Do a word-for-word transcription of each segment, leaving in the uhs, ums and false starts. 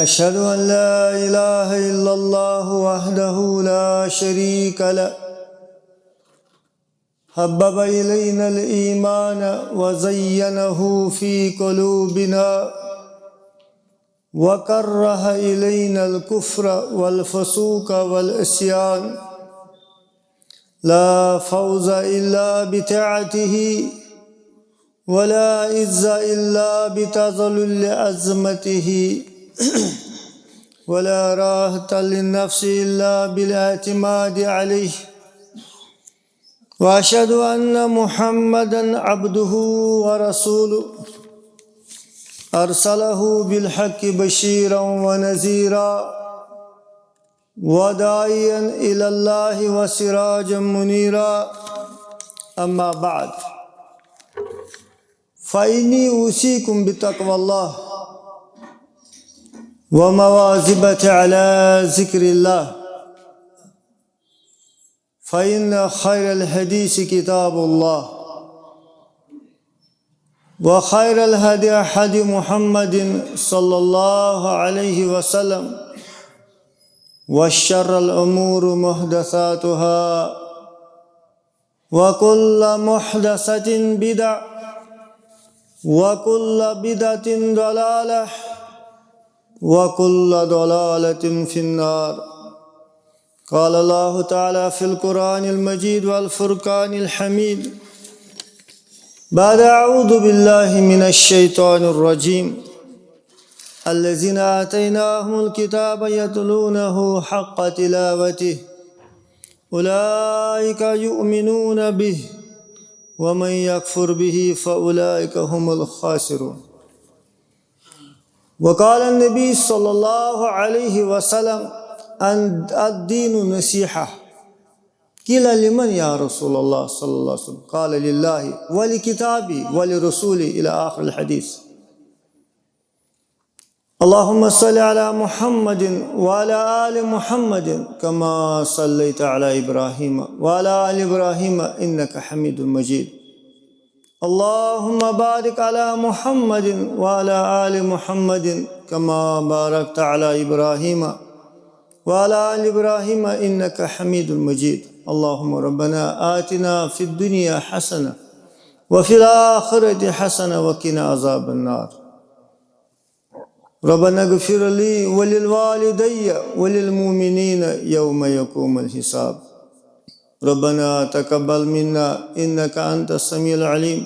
أشهد أن لا إله إلا الله وحده لا شريك له، حبب إلينا الإيمان وزينه في قلوبنا وكره إلينا الكفر والفسوق والعصيان. لا فوز إلا بطاعته، ولا عز إلا بتذلل عظمته، ولا راحة للنفس إلا بالاعتماد عليه. وأشهد أن محمدا عبده ورسوله، أرسله بالحق بشيرا ونذيرا، وداعيا إلى الله وسراجا منيرا. أما بعد، فإني أوصيكم بتقوى الله ومواظبة على ذكر الله، فإن خير الحديث كتاب الله، وخير الهدي هدي محمد صلى الله عليه وسلم، وشر الأمور محدثاتها، وكل محدثة بدعة، وكل بدعة ضلالة، وكل ضلالة في النار. قال الله تعالى في القرآن المجيد والفرقان الحميد، بعد أعوذ بالله من الشيطان الرجيم، الذين آتيناهم الكتاب يتلونه حق تلاوته أولئك يؤمنون به ومن يكفر به فأولئك هم الخاسرون. وقال النبي صلى الله عليه وسلم، الدين النصيحة. قيل لمن يا رسول الله صلى الله عليه وسلم؟ قال لله ولكتابي ولرسولي إلى آخر الحديث. اللهم صل على محمد وعلى آل محمد كما صليت على إبراهيم وعلى آل إبراهيم إنك حميد مجيد. اللهم بارك على محمد وعلى آل محمد كما باركت على إبراهيم وعلى آل إبراهيم إنك حميد مجيد. اللهم ربنا آتنا في الدنيا حسنة وفي الآخرة حسنة وقنا عذاب النار. ربنا اغفر لي ولوالدي وللمؤمنين يوم يقوم الحساب. ربنا تقبل منا إنك أنت السميع العليم.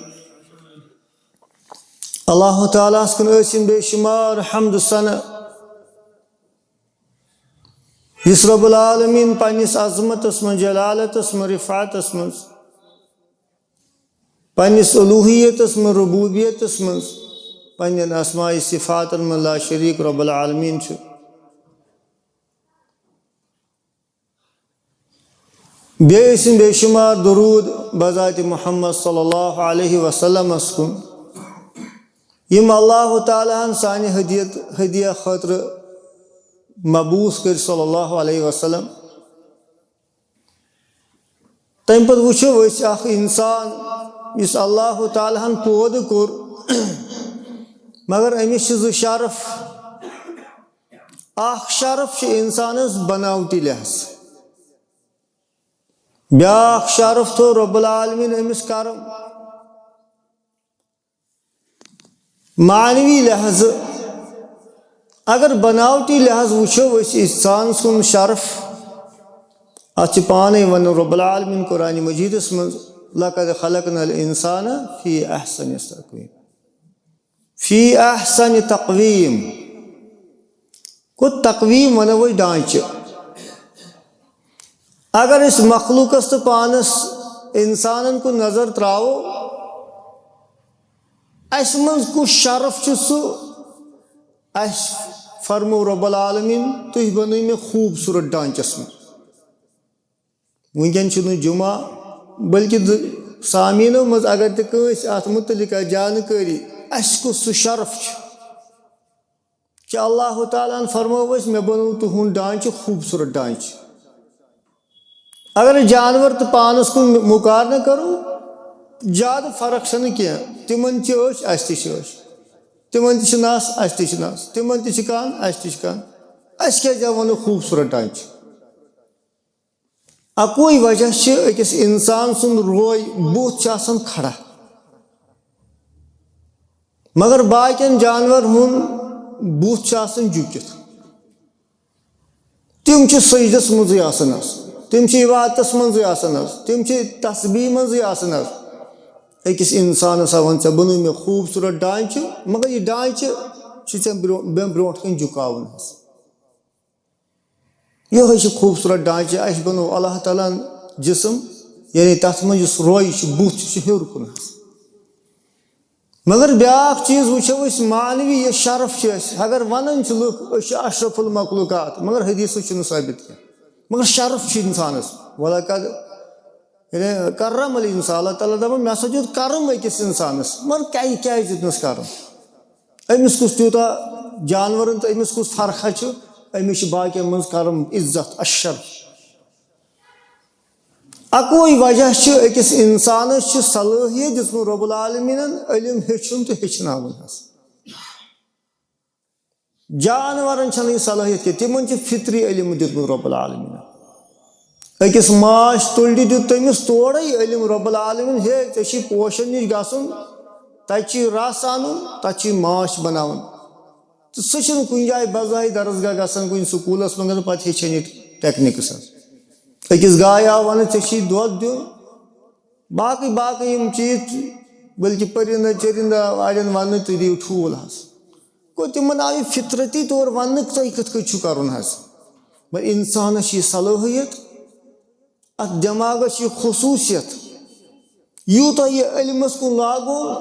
اللہ تعالیٰ ہس کُن ٲسِن بے شمار حمد و ثنا، یُس رب العالمین پننِس عظمتس منٛز، جلالتس منٛز، رفعتس منٛز، پننِس الوہیتس منٛز، ربوبیتس منٛز، پننٮ۪ن اسماء صفاتن منٛز لا شریک رب العالمین چھُ۔ بیٚیہِ ٲسِن بے شمار درود بذات محمد صلی اللہ علیہ وسلمس کُن، یِم اللہ تعالیٰ ہن سانہِ ہدیت، ہدیہ خٲطرٕ مبعوث کٔرۍ صلی اللہ علیہ وسلم۔ تَمہِ پتہٕ وٕچھو أسۍ اکھ انسان یُس اللہ تعالیٰ ہن پٲدٕ کوٚر، مگر أمِس چھِ زٕ شرف۔ اکھ شرف چھُ انسانس بناوٹی لحاظ، بیاکھ شرف تھوٚو رب العالمین أمِس کرم۔ معنوی لحاظہٕ اگر بناوٹی لحاظ وٕچھو أسۍ انسان سُنٛد شرف، اتھ چھِ پانے ونان رب العالمین قرآن مجیدس منٛز، "لقد خلقنا الانسان فی احسن تقویم۔" فی احسن تقویم۔ گوٚو تقویم ونو أسۍ ڈھانچہٕ۔ اگر أسۍ مخلوقس تہٕ پانس انسانن کُن نظر تراوو، اسہِ منٛز کُس شرف چھُ سُہ؟ اسہِ فرموو رب العالمین، "تُہۍ بنٲیِو مےٚ خوٗبصوٗرت ڈھانچس منٛز۔" وٕنکٮ۪ن چھُنہٕ جمعہ، بلکہِ زٕ سامعیٖنو منٛز اگر تہِ کٲنٛسہِ اتھ مُتعلق آسہِ جانکٲری، اسہِ کُس سُہ شرف چھُ؟ کہِ اللہ تعالیٰ ہن فرمٲو اسہِ، "مےٚ بنوو تُہُنٛد ڈھانچہٕ خوٗبصوٗرت ڈھانچہٕ۔" اگر جانور تہٕ پانس کُن مقارنہٕ کرو، زیادٕ فرق چھنہٕ کینٛہہ، تِمن تہِ چھِ أچھ، اسہِ تہِ چھِ أچھ۔ تِمن تہِ چھِ نس، اسہِ تہِ چھِ نس، تِمن تہِ چھِ کن، اسہِ تہِ چھِ کن۔ اسہِ کیازِ آو وننہٕ خوٗبصوٗرت ڈانچہٕ؟ اکوے وجہ چھُ، أکِس انسان سُنٛد روے بُتھ چھُ آسان کھڑا، مگر باقین جانور ہُنٛد بُتھ چھُ آسان جُکِتھ۔ تِم چھِ سجدس منٛزٕے آسان حظ، تِم چھِ عبادتس منٛزٕے آسان حظ، تِم چھِ تسبیح منٛزٕے آسان حظ۔ أکِس انسانس ہا وَن ژےٚ، بنوو مےٚ خوٗبصوٗرت ڈانچہٕ، مگر یہِ ڈانچہٕ چھُ ژےٚ برٛو-، مےٚ برٛونٛٹھ کَنہِ جُکاوُن حظ۔ یِہوٚے چھُ خوٗبصوٗرت ڈانچہٕ۔ اَسہِ بنوو اللہ تعالیٰ ہن جسم، یعنی تَتھ منٛز یُس روے چھُ، بُتھ چھُ ہیوٚر کُن حظ۔ مگر بیٛاکھ چیٖز وٕچھو أسۍ، معنوی یہِ شرف چھُ اَسہِ۔ اگر وَنان چھِ لُکھ، أسۍ چھِ اشرف المخلوقات، مگر حدیثس چھُنہٕ ثٲبت کینٛہہ۔ مگر شرف چھُ انسانس۔ وَلَقَدْ، یعنی، کَرَّمَ الْإِنسَانَ، اللہ تعالیٰ دَپان، مےٚ ہسا دیُت کرم أکِس انسانس۔ مگر کیٛازِ، کیٛازِ دیُتنس کرم؟ أمِس کُس تیوٗتاہ جانورن تہٕ أمِس کُس فرقہ چھُ؟ أمِس چھُ باقین منٛز کرم، عزت، اشرف۔ اکوے وجہ چھُ، أکِس انسانس چھُ صلٲحیت دِژمٕژ رب العالمیٖنن علم ہیٚچھُن تہٕ ہیٚچھناوُن حظ۔ جانورن چھنہٕ یہِ صلٲحیت کینٛہہ، تِمن چھُ فطری علم دیُتمُت رب العالمیٖنن۔ أکِس ماچھ تُلرِ دیُت تٔمِس تورے علم رب العالمیٖن، ہے، ژےٚ چھُے پوشن نِش گژھُن، تتہِ چھُے رس انُن، تتہِ چھُے ماچھ بناوُن۔ تہٕ سُہ چھُنہٕ کُنہِ جایہِ بظاہر درسگاہ گژھان، کُنہِ سکوٗلس منٛز گژھان، پتہٕ ہیٚچھان یہِ ٹیکنیکس حظ۔ أکِس گایہِ آو وننہٕ، ژےٚ چھُے دۄد دیُن، باقٕے باقٕے یِم چیٖز، بلکہِ پٔرِندٕ چٔرِندٕ آو اڑٮ۪ن وننہٕ، تُہۍ دِیِو ٹھوٗل حظ۔ گوٚو، تِمن آو یہِ فطرتی طور وننہٕ، تۄہہِ کِتھ کٔنۍ چھُو کرُن حظ۔ مگر انسانس چھِ یہِ صلٲحیت، اتھ دٮ۪ماغس چھِ یہِ خصوٗصیت، یوٗتاہ یہِ علمس کُن لاگو،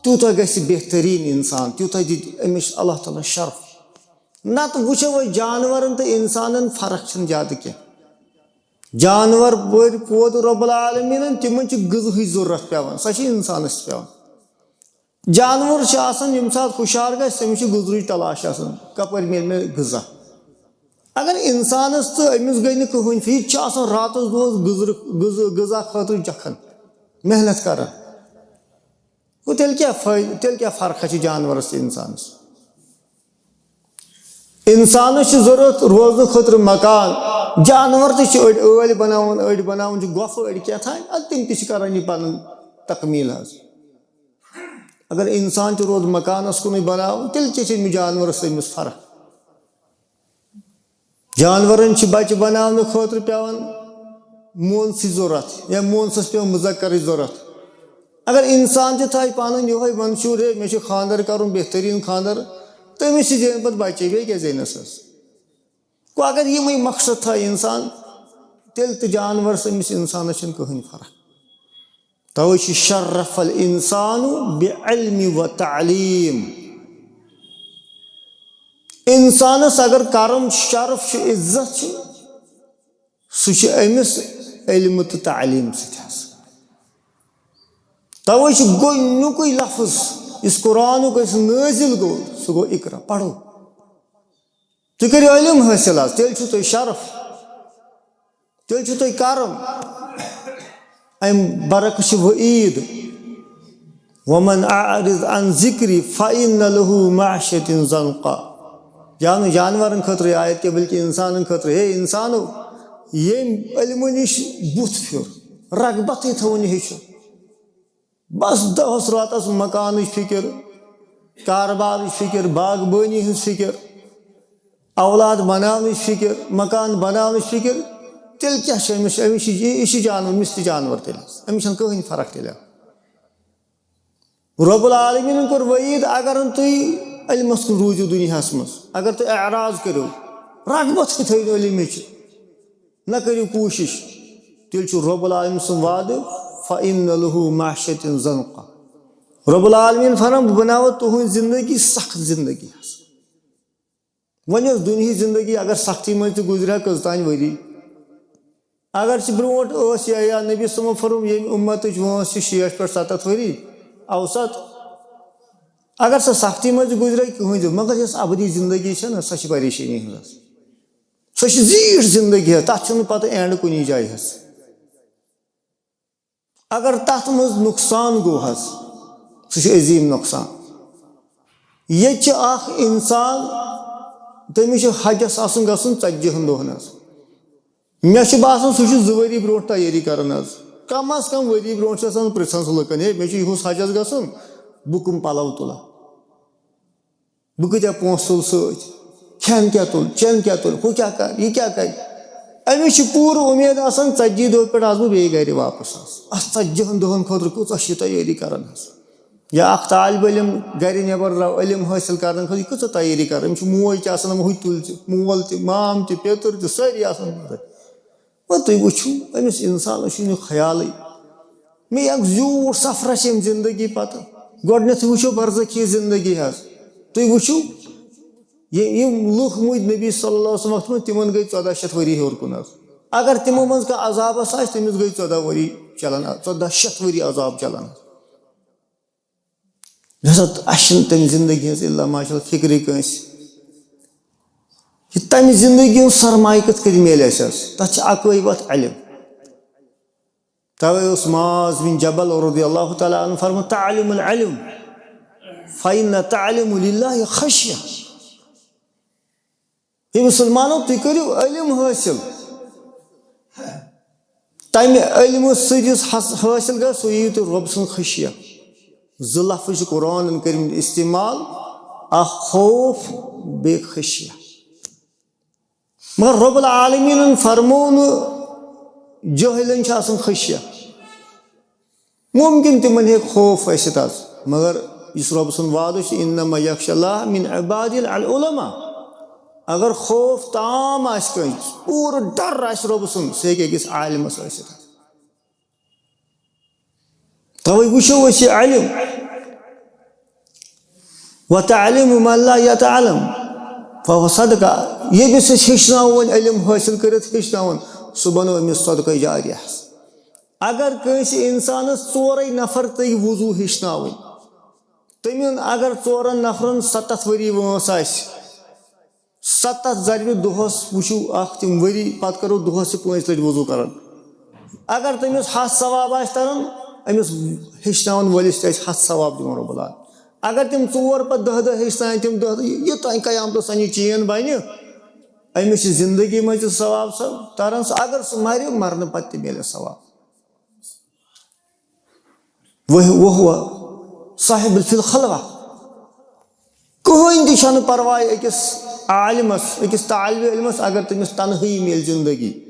تیوٗتاہ گژھِ بہتریٖن انسان، تیوٗتاہ دِتھ أمِس اللہ تعالیٰ شرف۔ نتہٕ وٕچھو أسۍ، جانورن تہٕ انسانن فرق چھنہٕ زیادٕ کینٛہہ۔ جانور بٔرۍ پٲدٕ رب العالمیٖنن، تِمن چھِ غذہٕچ ضروٗرت پٮ۪وان، سۄ چھِ انسانس تہِ پٮ۪وان۔ جانور چھِ آسان، ییٚمہِ ساتہٕ ہُشار گژھِ، تٔمِس چھِ غذہٕچ تلاش آسان، کپٲرۍ میلہِ مےٚ غذا۔ اگر انسانس تہٕ أمِس گٔے نہٕ کٕہٕنۍ فی-، یہِ تہِ چھُ آسان راتس دۄہس غذرٕ-، غذا، غذا خٲطرٕ جکھان، محنت کران۔ گوٚو، تیٚلہِ کیٛاہ فٲیدٕ، تیٚلہِ کیٛاہ فرقہ چھِ جانورس تہٕ انسانس؟ انسانس چھِ ضروٗرت روزنہٕ خٲطرٕ مکان، جانور تہِ چھِ أڑۍ ٲلۍ بناوان، أڑۍ بناوان چھِ گۄپھٕ، أڑۍ کیٛاہ تام، ادٕ تِم تہِ چھِ کران یہِ پنُن تکمیٖل حظ۔ اگر انسان تہِ روٗد مکانس کُنُے بناوُن، تیٚلہِ کیٛاہ چھِ أمِس جانورس تہٕ أمِس فرق؟ جانورن چھِ بچہِ بناونہٕ خٲطرٕ پٮ۪وان مونسٕچ ضروٗرت یا مونسس پٮ۪وان مذکرٕچ ضروٗرت۔ اگر انسان تہِ تھایہِ پنُن یِہوٚے منشوٗر، ہے، مےٚ چھُ خانٛدر کرُن، بہتریٖن خانٛدر، تٔمِس تہِ زینہِ پتہٕ بچے، بیٚیہِ کیٛاہ زینس حظ؟ گوٚو، اگر یِمے مقصد تھایہِ انسان، تیٚلہِ تہٕ جانورس، أمِس انسانس چھنہٕ کٕہٕنۍ فرق۔ توے چھُ شرف الانسان بعلم و تعلیم۔ انسانس اگر کرم، شرف چھُ، عزت چھُ، سُہ چھُ أمِس علم تہٕ تعلیٖم سۭتۍ حظ۔ توے چھُ گۄڈٕنیُکُے لفظ یُس قرآنُک اَسہِ نٲزِل گوٚو، سُہ گوٚو اقرا، پرو۔ تُہۍ کٔرِو علم حٲصِل حظ، تیٚلہِ چھُو تۄہہِ شرف، تیٚلہِ چھُو تۄہہِ کرم۔ اَمہِ برعکس چھِ وعیٖد، ومن اعرض عن ذکری فإن له معیشة ضنکا۔ جان-، جانورن خٲطرٕ آیت کہِ بلکہِ انسانن خٲطرٕ، ہے انسانو، ییٚمۍ علمہٕ نِش بُتھ پھیُر، رغبتٕے تھٲوٕن یہِ ہیٚچھُن۔ بس دۄہس راتس مکانٕچ فکر، کاربارٕچ فکر، باغبٲنی ہٕنٛز فکر، اولاد بناونٕچ فکر، مکان بناونٕچ فکر، تیٚلہِ کیٛاہ چھُ أمِس؟ أمِس چھِ یہِ، یہِ چھِ جانور، أمِس تہِ جانور تیٚلہِ حظ۔ أمِس چھَنہٕ کٕہٕنۍ فرق تیٚلہِ۔ رب العالمیٖنن کوٚر وعیٖد، اگر نہٕ تُہۍ علمس کُن روٗزِو دُنیاہس منٛز، اگر تُہۍ اعراض کٔرِو، رغبت تہِ تھٲیِو علمٕچ، نہ کٔرِو کوٗشِش، تیٚلہِ چھُ رب العالمین سُنٛد وعدٕ، فإن له معیشة ضنکا۔ رب العالمین فرمان، بہٕ بناوٕ تُہٕنٛز زندگی سخت زندگی حظ۔ وۄنۍ ٲس دُنہِچ زندگی، اگر سختی منٛز تہِ گُزرِ ہا کٔژتام ؤری، اگر چھِ برونٛٹھ ٲس یا، یا نبی صٲبن فرموو، ییٚمہِ اُمتٕچ وٲنٛس چھِ شیٹھ پٮ۪ٹھ ستتھ ؤری اوسط، اگر سۄ سختی منٛز تہِ گُزرِ ہا کٕہٕنۍ تہِ، مگر یۄس ابدی زندگی چھےٚ نہ، سۄ چھِ پریشٲنی ہٕنٛز۔ سۄ چھِ زیٖٹھ زندگی حظ، تَتھ چھُنہٕ پتہٕ اینڈ کُنی جایہِ حظ۔ اگر تَتھ منٛز نۄقصان گوٚو حظ، سُہ چھُ عظیٖم نۄقصان۔ ییٚتہِ چھِ اکھ انسان، تٔمِس چھُ حجس آسُن گژھُن ژتجی ہن دۄہن حظ۔ مےٚ چھُ باسان، سُہ چھُ زٕ ؤری برونٛٹھ تیٲری کران حظ۔ کم از کم ؤری برونٛٹھ چھُ آسان پرژھان سُہ لُکن، "ہے، مےٚ چھُ یِہُس حجس گژھُن، بہٕ کٕم پلو تُلہٕ؟ بہٕ کۭتیاہ پونٛسہٕ تُلہٕ سۭتۍ؟ کھٮ۪ن کیٛاہ تُلہٕ؟ چٮ۪ن کیٛاہ تُلہٕ؟ ہُہ کیٛاہ کرِ؟ یہِ کیٛاہ کرِ؟" أمِس چھِ پوٗرٕ اُمید آسان، ژتجی دۄہ پٮ۪ٹھ آسہٕ بہٕ بیٚیہِ گرِ واپس حظ۔ اتھ ژتجی ہن دۄہن خٲطرٕ کۭژاہ چھِ تیٲری کران حظ؟ یا اکھ طالب علم گرِ نٮ۪بر درٛاو علم حٲصِل کرنہٕ خٲطرٕ، یہِ کۭژاہ تیٲری کران؟ أمِس چھُ موج تہِ آسان، ہُہ تہِ تُلہِ تہِ، مول تہِ، مام تہِ، پیٚتٕر تہِ، سٲری آسان مدد۔ وۄنۍ تُہۍ وٕچھِو، أمِس اِنسانَس چھُنہٕ یہِ خیالٕے۔ مےٚ اکھ زیوٗٹھ سفرا چھِ أمۍ زندگی پتہٕ۔ گۄڈٕنٮ۪تھٕے وٕچھو برزخی زندگی حظ۔ تُہۍ وٕچھِو، یہِ، یِم لُکھ مُدۍ نبی صلی اللہ علیہ وسلم وقتہٕ منٛز، تِمن گٔے ژۄداہ شیٚتھ ؤری ہیوٚر کُن حظ۔ اگر تِمو منٛز کانٛہہ عذابس آسہِ، تٔمِس گٔے ژۄداہ ؤری چلان، ژۄداہ شیٚتھ ؤری عذاب چلان حظ۔ یۄس اتھ، اسہِ چھنہٕ تمہِ زندگی ہٕنٛز الا ماشاء اللہ فکرٕے کٲنٛسہِ۔ یہِ تمہِ زندگی ہُنٛد سرمایہِ کِتھ کٔنۍ میلہِ اسہِ حظ؟ تتھ چھِ اکٲے وتھ، علم۔ توے اوس معاذ بن جبل رضی اللہ تعالیٰ عنہ فرماوان، "تعلم العلم، فإن تعلم للہ خشیہ۔" ہے مسلمانو، تُہۍ کٔرِو علم حٲصِل۔ تَمہِ علمہٕ سۭتۍ یُس حس-، حٲصِل گژھِ، سُہ یِیِو تُہۍ رۄب سُنٛد خشیہ۔ زٕ لفظ چھِ قرآنن کٔرمٕتۍ استعمال، اکھ خوف، بیٚیہِ خشیہ۔ مگر رب العالمیٖنن فرموو نہٕ جٲہلن چھِ آسان خشیہ۔ ممکن تِمن ہیٚکہِ خوف ٲسِتھ آز، مگر یُس رۄب سُنٛد وعدٕ چھُ، "انما یخش اللہ من عباد العلماء"، اگر خوف تام آسہِ کٲنٛسہِ، پوٗرٕ ڈر آسہِ رۄب سُنٛد، سُہ ہیٚکہِ أکِس عالمس ٲسِتھ۔ توے وٕچھو أسۍ یہِ علم، "وتعلم من لا يتعلم فهو صدقہ"، ییٚمِس أسۍ ہیٚچھناوو وۄنۍ علم حٲصِل کٔرِتھ ہیٚچھناوون، سُہ بنو أمِس صدقہ جاریہ۔ اگر کٲنٛسہِ انسانس ژورے نفر تٔگۍ وضو ہیٚچھناوٕنۍ، تٔمۍ اوٚن اگر ژورن نفرن ستتھ ؤری وٲنٛس آسہِ، ستتھ ضربہِ دۄہس وٕچھِو اکھ تِم ؤری، پتہٕ کرو دۄہس یہِ پانٛژِ لٹہِ وضو کران۔ اگر تٔمِس ہتھ ثواب آسہِ تران، أمِس ہیٚچھناون وٲلِس تہِ آسہِ ہتھ ثواب دِوان رۄب العالمین۔ اگر تِم ژور پتہٕ دہ دہ ہیٚچھناون، تِم دہ دہ، یوٚتام قیامتس تام یہِ چین بنہِ، أمِس چھِ زندگی منٛز تہِ ثواب سا تران، سُہ اگر سُہ مرِ، مرنہٕ پتہٕ تہِ میلٮ۪س ثواب۔ وہو صاحب فی الخلوہ۔ کٕہٕنۍ تہِ چھنہٕ پرواے أکِس عالمس، أکِس طالب علمس، اگر تٔمِس تنہٲیی میلہِ زندگی۔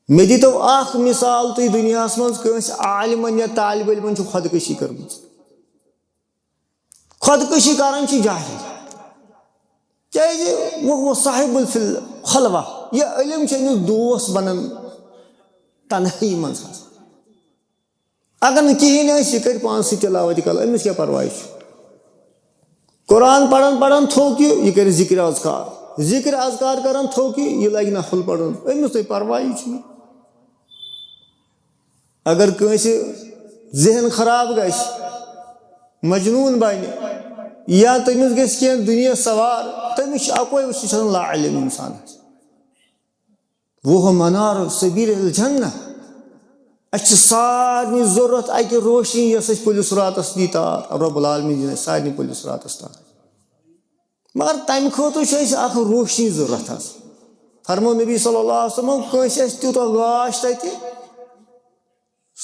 مےٚ دیٖتو اکھ مثال تُہۍ دُنیاہس منٛز، کٲنٛسہِ عالمن یا طالب علمن چھِ خۄدکٔشی کٔرمٕژ۔ خۄدکٔشی کران چھِ جاہل۔ کیازِ؟ وہو صاحب فی الخلوہ، یہِ علم چھُ أمِس دوس بنان تنہٲیی منٛز حظ۔ اگر نہٕ کِہیٖنۍ آسہِ، یہِ کرِ پانسٕے تلاوت کلام، أمِس کیٛاہ پرواے چھُ؟ قرآن پران پران تھوٚک یہِ، یہِ کرِ ذکر اذکار، ذکر اذکار کران تھوٚک یہِ، یہِ لگہِ نفل پرُن، أمِس تہِ پرواے چھُنہٕ۔ اگر کٲنٛسہِ ذہن خراب گژھِ، مجنون بنہِ، یا تٔمِس گژھِ کینٛہہ دُنیا سوار، تٔمِس چھُ اکوے، سُہ چھُ آسان لا علم انسان۔ وہو منار سبیل الجنہ۔ اسہِ چھِ سارنٕے ضروٗرت اکہِ روشنی، یۄس اسہِ پُلہِ صراطس دی تار۔ رب العالمین دِن اسہِ سارنٕے پُلہِ صراطس تار۔ مگر تمہِ خٲطرٕ چھُ اسہِ اکھ روشنی ضروٗرت حظ۔ فرموو نبی صلی اللہ علیہ وسلم، کٲنٛسہِ آسہِ تیوٗتاہ گاش تتہِ،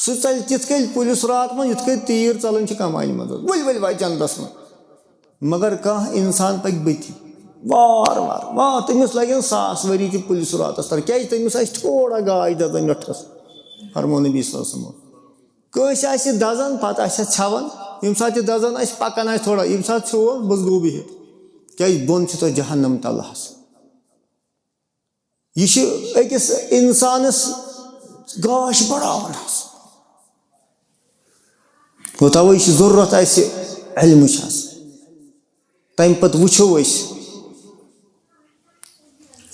سُہ ژلہِ تِتھ کٔنۍ پُلہِ صراط منٛز، یِتھ کٔنۍ تیٖر ژلان چھِ کمانہِ منٛز حظ۔ ؤلۍ ؤلۍ واتہِ جنتس منٛز۔ مگر کانٛہہ انسان پکہِ بٕتھِ وار وار، وار، تٔمِس لگن ساس ؤری تہِ پُلہِ صراطس تل، کیازِ تٔمِس آسہِ تھوڑا گاش دزان مِٹھس۔ فرموو نبی صلی اللہ علیہ وسلم۔ کٲنٛسہِ آسہِ دزان، پتہٕ آسہِ اَتھ ژھٮ۪وان، ییٚمہِ ساتہٕ یہِ دزان آسہِ، پکان آسہِ تھوڑا، ییٚمہِ ساتہٕ ژھیوٚو، بس گوٚو بِہِتھ۔ کیازِ بۄن چھِ تۄہہِ جہنم تلہٕ حظ۔ یہِ چھِ أکِس انسانس گاش بڑاوان حظ۔ گوٚو توے چھِ ضروٗرت اَسہِ علمٕچ حظ۔ تَمہِ پتہٕ وٕچھو أسۍ،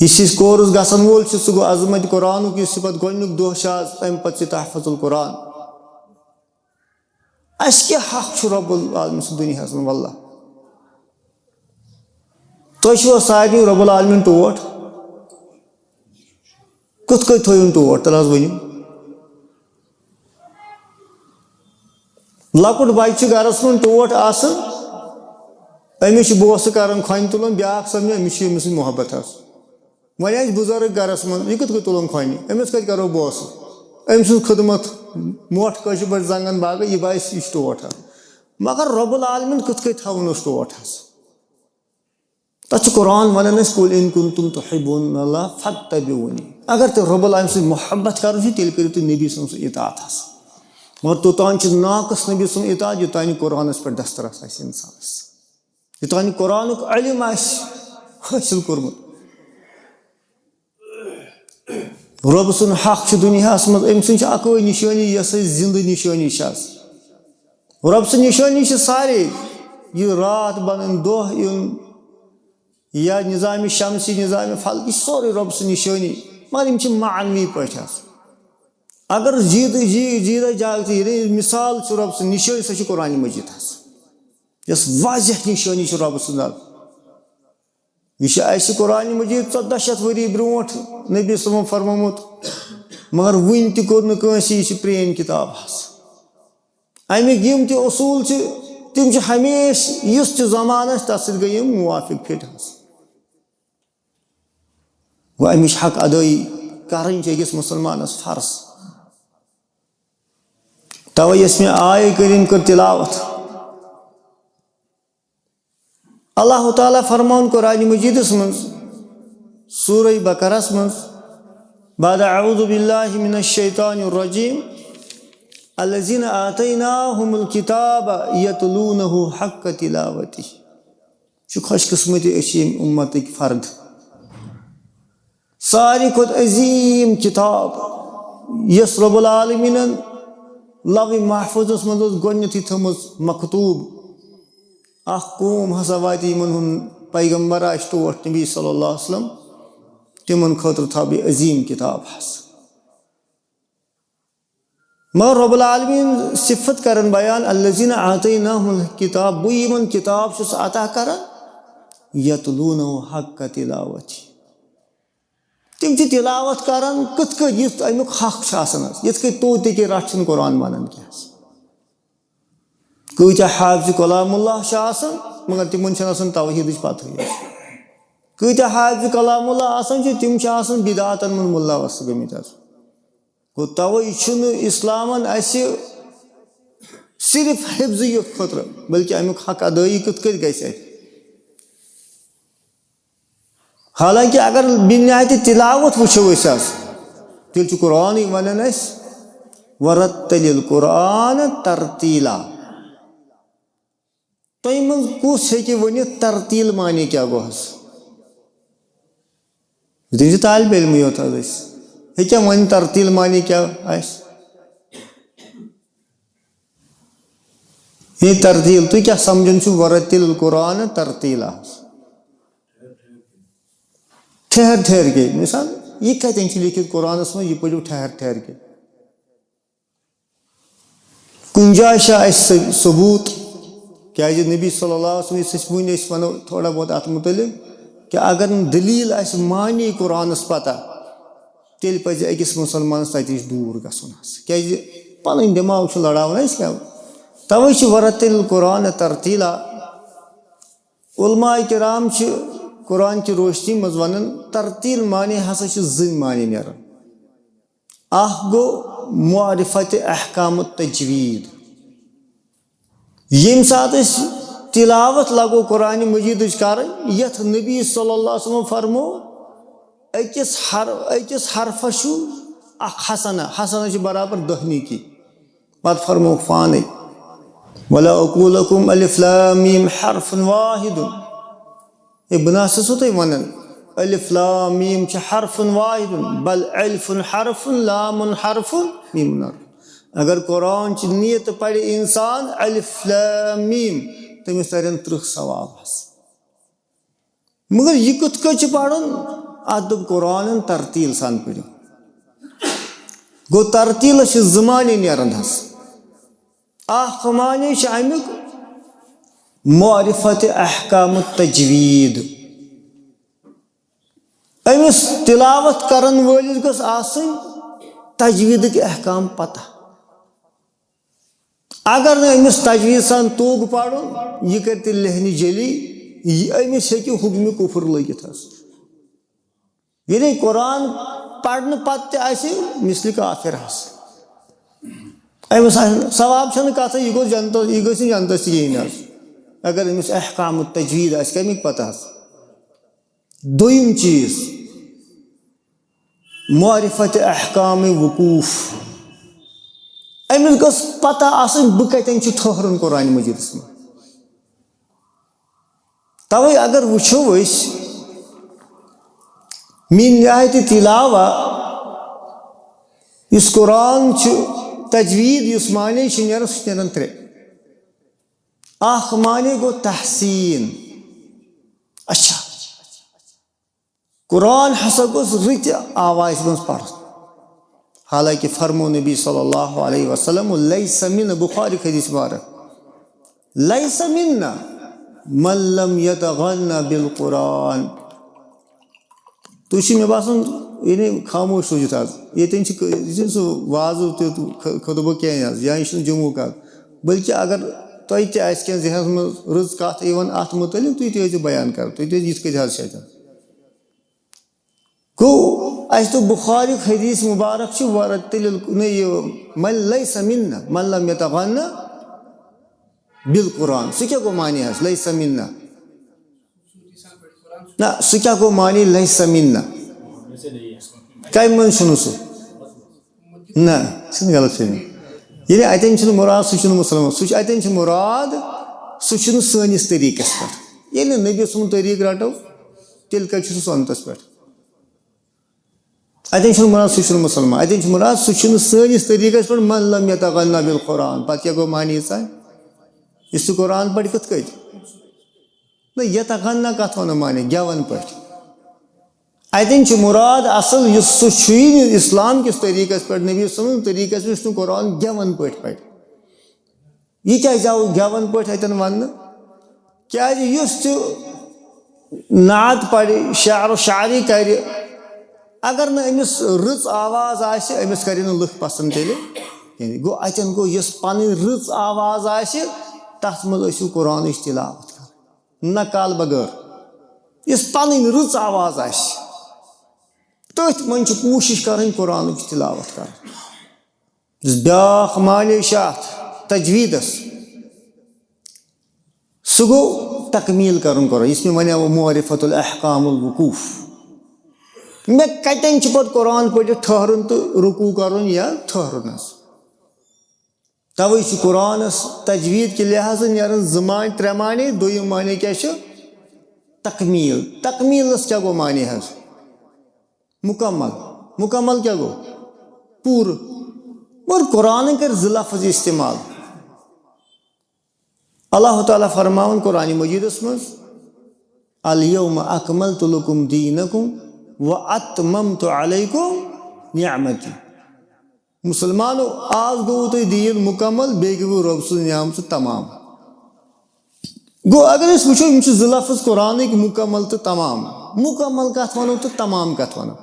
یُس یہِ کورس گژھن وول چھُ، سُہ گوٚو عظمت قرآنُک، یُس یہِ پتہٕ گۄڈٕنیُک دۄہ چھُ آز، تَمہِ پتہٕ چھِ تحفظ القرآن۔ اَسہِ کیٛاہ حق چھُ رب العالمین سُنٛد دُنیاہَس منٛز؟ واللہ، تۄہہِ چھُوا سارنٕے رب العالمین ٹوٹھ؟ کِتھ کٔنۍ تھٲیِن ٹوٹھ؟ تَلہٕ حظ ؤنِو۔ لۄکُٹ بچہٕ چھُ گرس منٛز ٹوٹھ آسان، أمِس چھُ بوسہٕ کران کھۄنہِ تُلان، بیٛاکھ سمجھان أمِس چھُ أمِس سۭتۍ محبت حظ۔ وۄنۍ آسہِ بُزرگ گرس منٛز، یہِ کِتھ کٔنۍ تُلان کھۄنہِ؟ أمِس کتہِ کرو بوسہٕ؟ أمۍ سٕنٛز خدمت، مۄٹھ کٲشِر پٲٹھۍ زنٛگن باگہٕ، یہِ باسہِ، یہِ چھُ ٹوٹھ حظ۔ مگر رب العالمین کِتھ کٔنۍ تھاوُن اوس ٹوٹھ حظ؟ تتھ چھُ قرآن ونان اَسہِ، "قل ان کنتم تحبون اللہ فاتبعونی۔" اگر تۄہہِ رب العالمین سۭتۍ محبت کرُن چھُ، تیٚلہِ کٔرِو تُہۍ نبی صٲبَس اطاعت حظ۔ مگر توٚتام چھُ ناقص نبی سُنٛد اطاعت، یوٚتام نہٕ قرآنس پٮ۪ٹھ دسترس آسہِ انسانس، یوٚتام نہٕ قرآنُک علم آسہِ حٲصِل کوٚرمُت۔ رۄب سُنٛد حق چھُ دُنیاہَس منٛز، أمۍ سٕنٛز چھِ اَکٕے نِشٲنی، یۄس اَسہِ زِنٛدٕ نِشٲنی چھِ آز۔ رۄب سٕنٛز نِشٲنی چھِ سارے، یہِ راتھ بَنٕنۍ، دۄہ یُن، یا نظام شمسی، نظام فلک، یہِ چھِ سورُے رۄب سٕنٛز نِشٲنی، مگر یِم چھِ معنوی پٲٹھۍ آز۔ اگر زیٖدٕ، زی-، زیٖدٕ جاگتہٕ ییٚلہِ مثال چھُ رۄب سٕنٛز نِشٲنی، سۄ چھِ قرآن مجیٖد آز، یۄس واضح نِشٲنی چھِ رۄب سٕنٛز آز۔ یہِ چھُ اَسہِ قرآن مجیٖد ژۄداہ شیٚتھ ؤری برٛونٛٹھ نبی صٲبَن فرمومُت، مگر وُنہِ تہِ کوٚر نہٕ کٲنٛسہِ، یہِ چھِ پرٛٲنۍ کِتاب حظ۔ اَمِکۍ یِم تہِ اصوٗل چھِ، تِم چھِ ہمیشہِ، یُس تہِ زمانہٕ آسہِ، تَتھ سۭتۍ گٔے یِم موافق فِٹ حظ۔ گوٚو، اَمِچ حق ادٲیی کَرٕنۍ چھِ أکِس مُسلمانَس فرض۔ تَوَے یۄس مےٚ آیہِ کٔرِم کٔر تِلاوت، اللہ تعالیٰ فرماوُن قرآن مجیدس منٛز، سورہ بقرس منٛز، بعد اعوذ باللہ من الشیطان الرجیم، الذین آتیناہم الکتاب یتلونہ حق تلاوتہ۔ چھُ خوش قسمتی، أسۍ چھِ ییٚمہِ اُمتٕکۍ فرد۔ ساروی کھۄتہٕ عظیٖم کِتاب، یۄس رب العالمیٖنَن لوح محفوظس منٛز ٲس گۄڈٕنیتھٕے تھٲومٕژ مکتوب۔ اکھ قوم ہسا واتہِ، یِمن ہُنٛد پیغمبر آسہِ ٹوٹھ نبی صلی اللہ علیہ وسلم، تِمن خٲطرٕ تھاو بہٕ عظیٖم کِتاب حظ۔ مگر رب العالمین صفت کرن بیان، الذین آتیناہم الکتاب، بہٕ یِمن کتاب چھُس عطا کران، یتلونہ حق تلاوتہ، تِم چھِ تلاوت کران کِتھ کٔنۍ، یُتھ امیُک حق چھُ آسان حظ، یِتھ کٔنۍ توتہِ کہِ رٹھ چھُنہٕ قرآن ونان کینٛہہ حظ۔ کۭتیاہ حافظ کلام اللہ چھِ آسان، مگر تِمن چھنہٕ آسان توحیدٕچ پتہٕے حظ۔ کۭتیاہ حافظ کلام اللہ آسان چھِ، تِم چھِ آسان بدعاتن منٛز ملوث گٔمٕتۍ حظ۔ گوٚو، توے چھُنہٕ اسلامن اسہِ صرف حفظٕے یوت خٲطرٕ، بلکہِ امیُک حق ادٲیی کِتھ کٔنۍ گژھِ اَسہِ۔ حالانکہ اگر بنیاد تلاوت وٕچھو أسۍ حظ، تیٚلہِ چھُ قرآنٕے ونان اَسہِ، "ورتل القرآن ترتیلا"۔ تۄہہِ منٛز کُس ہیٚکہِ ؤنِتھ ترتیل معنی کیٛاہ گوٚو حظ؟ تِم چھِ طالب علمٕے یوت حظ أسۍ۔ ہیٚکیٛاہ ؤنِتھ ترتیل معنی کیٛاہ آسہِ؟ یہِ ترتیل، تُہۍ کیٛاہ سمجھان چھِو ورتل القرآن ترتیلا حظ؟ ٹھہر ٹھہر کے، مثال، یہِ کتٮ۪ن چھُ لیکھِتھ قرآنس منٛز، یہِ پٔرِو ٹھہر ٹھہر کے؟ کُنہِ جایہِ چھا اَسہِ ث-، ثبوٗت؟ کیٛازِ نبی صلی اللہ علیہ وسلم، یُس أسۍ وٕنۍ أسۍ وَنو تھوڑا بہت اَتھ مُتعلِق، کہِ اگر نہٕ دٔلیٖل آسہِ معنی قرآنَس پَتہ، تیٚلہِ پَزِ أکِس مُسلمانَس تَتہِ نِش دوٗر گژھُن حظ۔ کیٛازِ پَنٕنۍ دٮ۪ماغ چھُ لڑاوُن اَسہِ کیٛاہ؟ تَوَے چھِ ورتل قرآن ترتیلا۔ علماء کرام چھِ قرآن چہِ روشنی منٛز وَنان، ترتیل معنی ہسا چھِ زٕ معنی نیران۔ اکھ گوٚو معرفت احکام التجوید۔ ییٚمہِ ساتہٕ أسۍ تلاوت لگو قرآن مجیدٕچ کرٕنۍ، یتھ نبی صلی اللہ علیہ وسلم فرمو، أکِس حر-، أکِس حرفس چھُ اکھ حسنہ، حسنہ چھِ برابر دہ نیکی۔ پتہٕ فرمووُکھ پانے، "ولا اقول لکم الف لام میم حرف واحد۔" ہے، بہٕ نہ سا چھُسو تۄہہِ وَنان، الف لام میم چھِ حرف واحد، بل الف حرف، لام حرف، میم حرف۔ اگر قرآن چہِ نیت پرِ انسان الف لام میم، تٔمِس ترن ترٕٛہ ثواب حظ۔ مگر یہِ کِتھ کٔنۍ چھُ پرُن؟ اتھ دوٚپ قرآنن ترتیل سان پٔرِو۔ گوٚو، ترتیلس چھِ زٕ معنی نیران حظ۔ اکھ معنی چھُ امیُک معرفت احکام التجوید۔ أمِس تلاوت کرن وٲلِس گٔژھ آسٕنۍ تجویدٕکۍ احکام پتہ۔ اگر نہٕ أمِس تجویٖز سان توٚگ پرُن، یہِ کرِ تیٚلہِ لہنہِ جلی، یہِ، أمِس ہیٚکہِ حُکمِ کُفر لٔگِتھ حظ۔ ییٚلہِ قرآن پرنہٕ پتہٕ تہِ آسہِ مثلِ کافر حظ۔ أمِس آسہِ، ثواب چھَنہٕ کتھٕے، یہِ گوٚژھ جنتس، یہِ گٔژھۍ نہٕ جنتس تہِ یِنۍ حظ۔ اگر أمِس احکام التجوید آسہِ، کَمِکۍ پتہ حظ؟ دوٚیِم چیٖز، معرفت احکام وقوف۔ أمِس گٔژھ پتہ آسٕنۍ، بہٕ کتٮ۪ن چھُ ٹھٔہرُن قرآن مجیدس منٛز۔ توے اگر وٕچھو أسۍ، من جہت تلاوہ، یُس قرآن چھُ، تجوید یُس معنی چھُ نیران، سُہ چھُ نیران ترٛےٚ۔ اکھ معنی گوٚو تحسین۔ اچھا، قرآن ہسا گوٚژھ رٕتہِ آوازِ منٛز پرُن۔ حالانکہ فرمو نبی صلی اللہ علیہ وسلم، "لیس من"، بخاری حدیث مبارک، "لیس منا من لم یتغن بالقرآن"۔ تُہۍ چھِو مےٚ باسان، یعنی خاموش روٗزِتھ حظ۔ ییٚتٮ۪ن چھِ، یہِ چھُنہٕ سُہ وعظ تہِ خ-، خطبہٕ کینٛہہ حظ، یا یہِ چھُنہٕ جمعُک حظ۔ بلکہِ اگر تۄہہِ تہِ آسہِ کینٛہہ ذہنَس منٛز رٕژ کَتھ یِوان اَتھ مُتعلِق، تُہۍ تہِ ٲسۍزیو بیان کَران، تُہۍ تہِ ٲسۍ یِتھ کٔنۍ حظ چھِ اَتٮ۪ن۔ گوٚو، اَسہِ دوٚپ بُخاریُک حدیث مُبارک چھُ ورتل ال-، نہ، یہِ، "من لیس منا من لم یتغن بالقرآن"۔ سُہ کیٛاہ گوٚو معنی حظ، "لیس منا"؟ نہ، سُہ کیٛاہ گوٚو معنی، "لیس منا"؟ کَمہِ منٛز چھُنہٕ سُہ؟ نہ، سُہ چھُنہٕ غلط فہمی۔ ییٚلہِ اَتٮ۪ن چھُنہٕ مُراد، سُہ چھُنہٕ مُسلمان، سُہ چھُ، اَتٮ۪ن چھُ مُراد، سُہ چھُنہٕ سٲنِس طریٖقَس پٮ۪ٹھ۔ ییٚلہِ نہٕ نبی سُنٛد طریٖقہٕ رَٹو، تیٚلہِ کَتہِ چھُ سُہ سُنتَس پٮ۪ٹھ؟ اَتٮ۪ن چھُنہٕ مُراد سُہ چھُنہٕ مُسلمان، اَتٮ۪ن چھُ مُراد سُہ چھُنہٕ سٲنِس طریٖقَس پٮ۪ٹھ، "من لم یتغن بالقرآن"۔ پَتہٕ کیٛاہ گوٚو معنی ییٖژاہ؟ یُس سُہ قرآن پَرِ کِتھ کٔنۍ؟ نہ، یتغن کَتھ وَنو معنی؟ گٮ۪وَن پٲٹھۍ۔ اَتٮ۪ن چھُ مُراد اَصٕل، یُس سُہ چھُیی نہٕ اِسلام کِس طریٖقَس پٮ۪ٹھ، نبی سٕنٛدِس طریٖقَس پٮ۪ٹھ، یُس نہٕ قرآن گٮ۪وَن پٲٹھۍ پَرِ۔ یہِ کیٛازِ آو گٮ۪وَن پٲٹھۍ اَتٮ۪ن وَننہٕ؟ کیٛازِ یُس تہِ نعت پَرِ، شعر و شاعری کَرِ، اگر نہٕ أمِس رٕژ آواز آسہِ، أمِس کَرِ نہٕ لُکھ پَسنٛد تیٚلہِ کِہیٖنۍ۔ گوٚو، اَتٮ۪ن گوٚو، یۄس پَنٕنۍ رٕژ آواز آسہِ، تَتھ منٛز ٲسِو قرآنٕچ تِلاوت کَرٕنۍ، نقال بغٲر۔ یۄس پَنٕنۍ رٕژ آواز آسہِ، تٔتھۍ منٛز چھِ کوٗشِش کَرٕنۍ قرآنٕچ تِلاوت کَرٕنۍ۔ یُس بیٛاکھ معنی چھِ اَتھ تجویٖدَس، سُہ گوٚو تکمیٖل کَرُن قرآن، یُس مےٚ وَنیو معرفت الاحکام الوقوف۔ مےٚ کَتٮ۪ن چھُ پَتہٕ قرآن پٔرِتھ ٹھٔہرُن تہٕ رکوع کَرُن یا ٹھٔہرُن حظ؟ تَوَے چھُ قرآنَس تجویٖد کہِ لحاظہٕ نیران زٕ معنی، ترٛےٚ معنی۔ دوٚیِم معنی کیٛاہ چھُ؟ تکمیٖل۔ تکمیٖلَس کیٛاہ گوٚو معنی حظ؟ مُکمل۔ مُکمل کیٛاہ گوٚو؟ پوٗرٕ۔ مگر قرآنن کٔرۍ زٕ لفظ استعمال۔ اللہ تعالیٰ فرماوان قرآن مجیدس منٛز، "الیوم اکملت لکم دینکم و اتممت علیکم نعمتی"۔ مُسلمانو، آز گوٚو تۄہہِ دیٖن مُکمل، بیٚیہِ گوٚو رۄب سٕنٛز نعمژٕ تمام۔ گوٚو، اگر أسۍ وٕچھو، یِم چھِ زٕ لفظ قرآنٕکۍ، مُکمل تہٕ تمام۔ مُکمل کتھ ونو تہٕ تمام کتھ ونو؟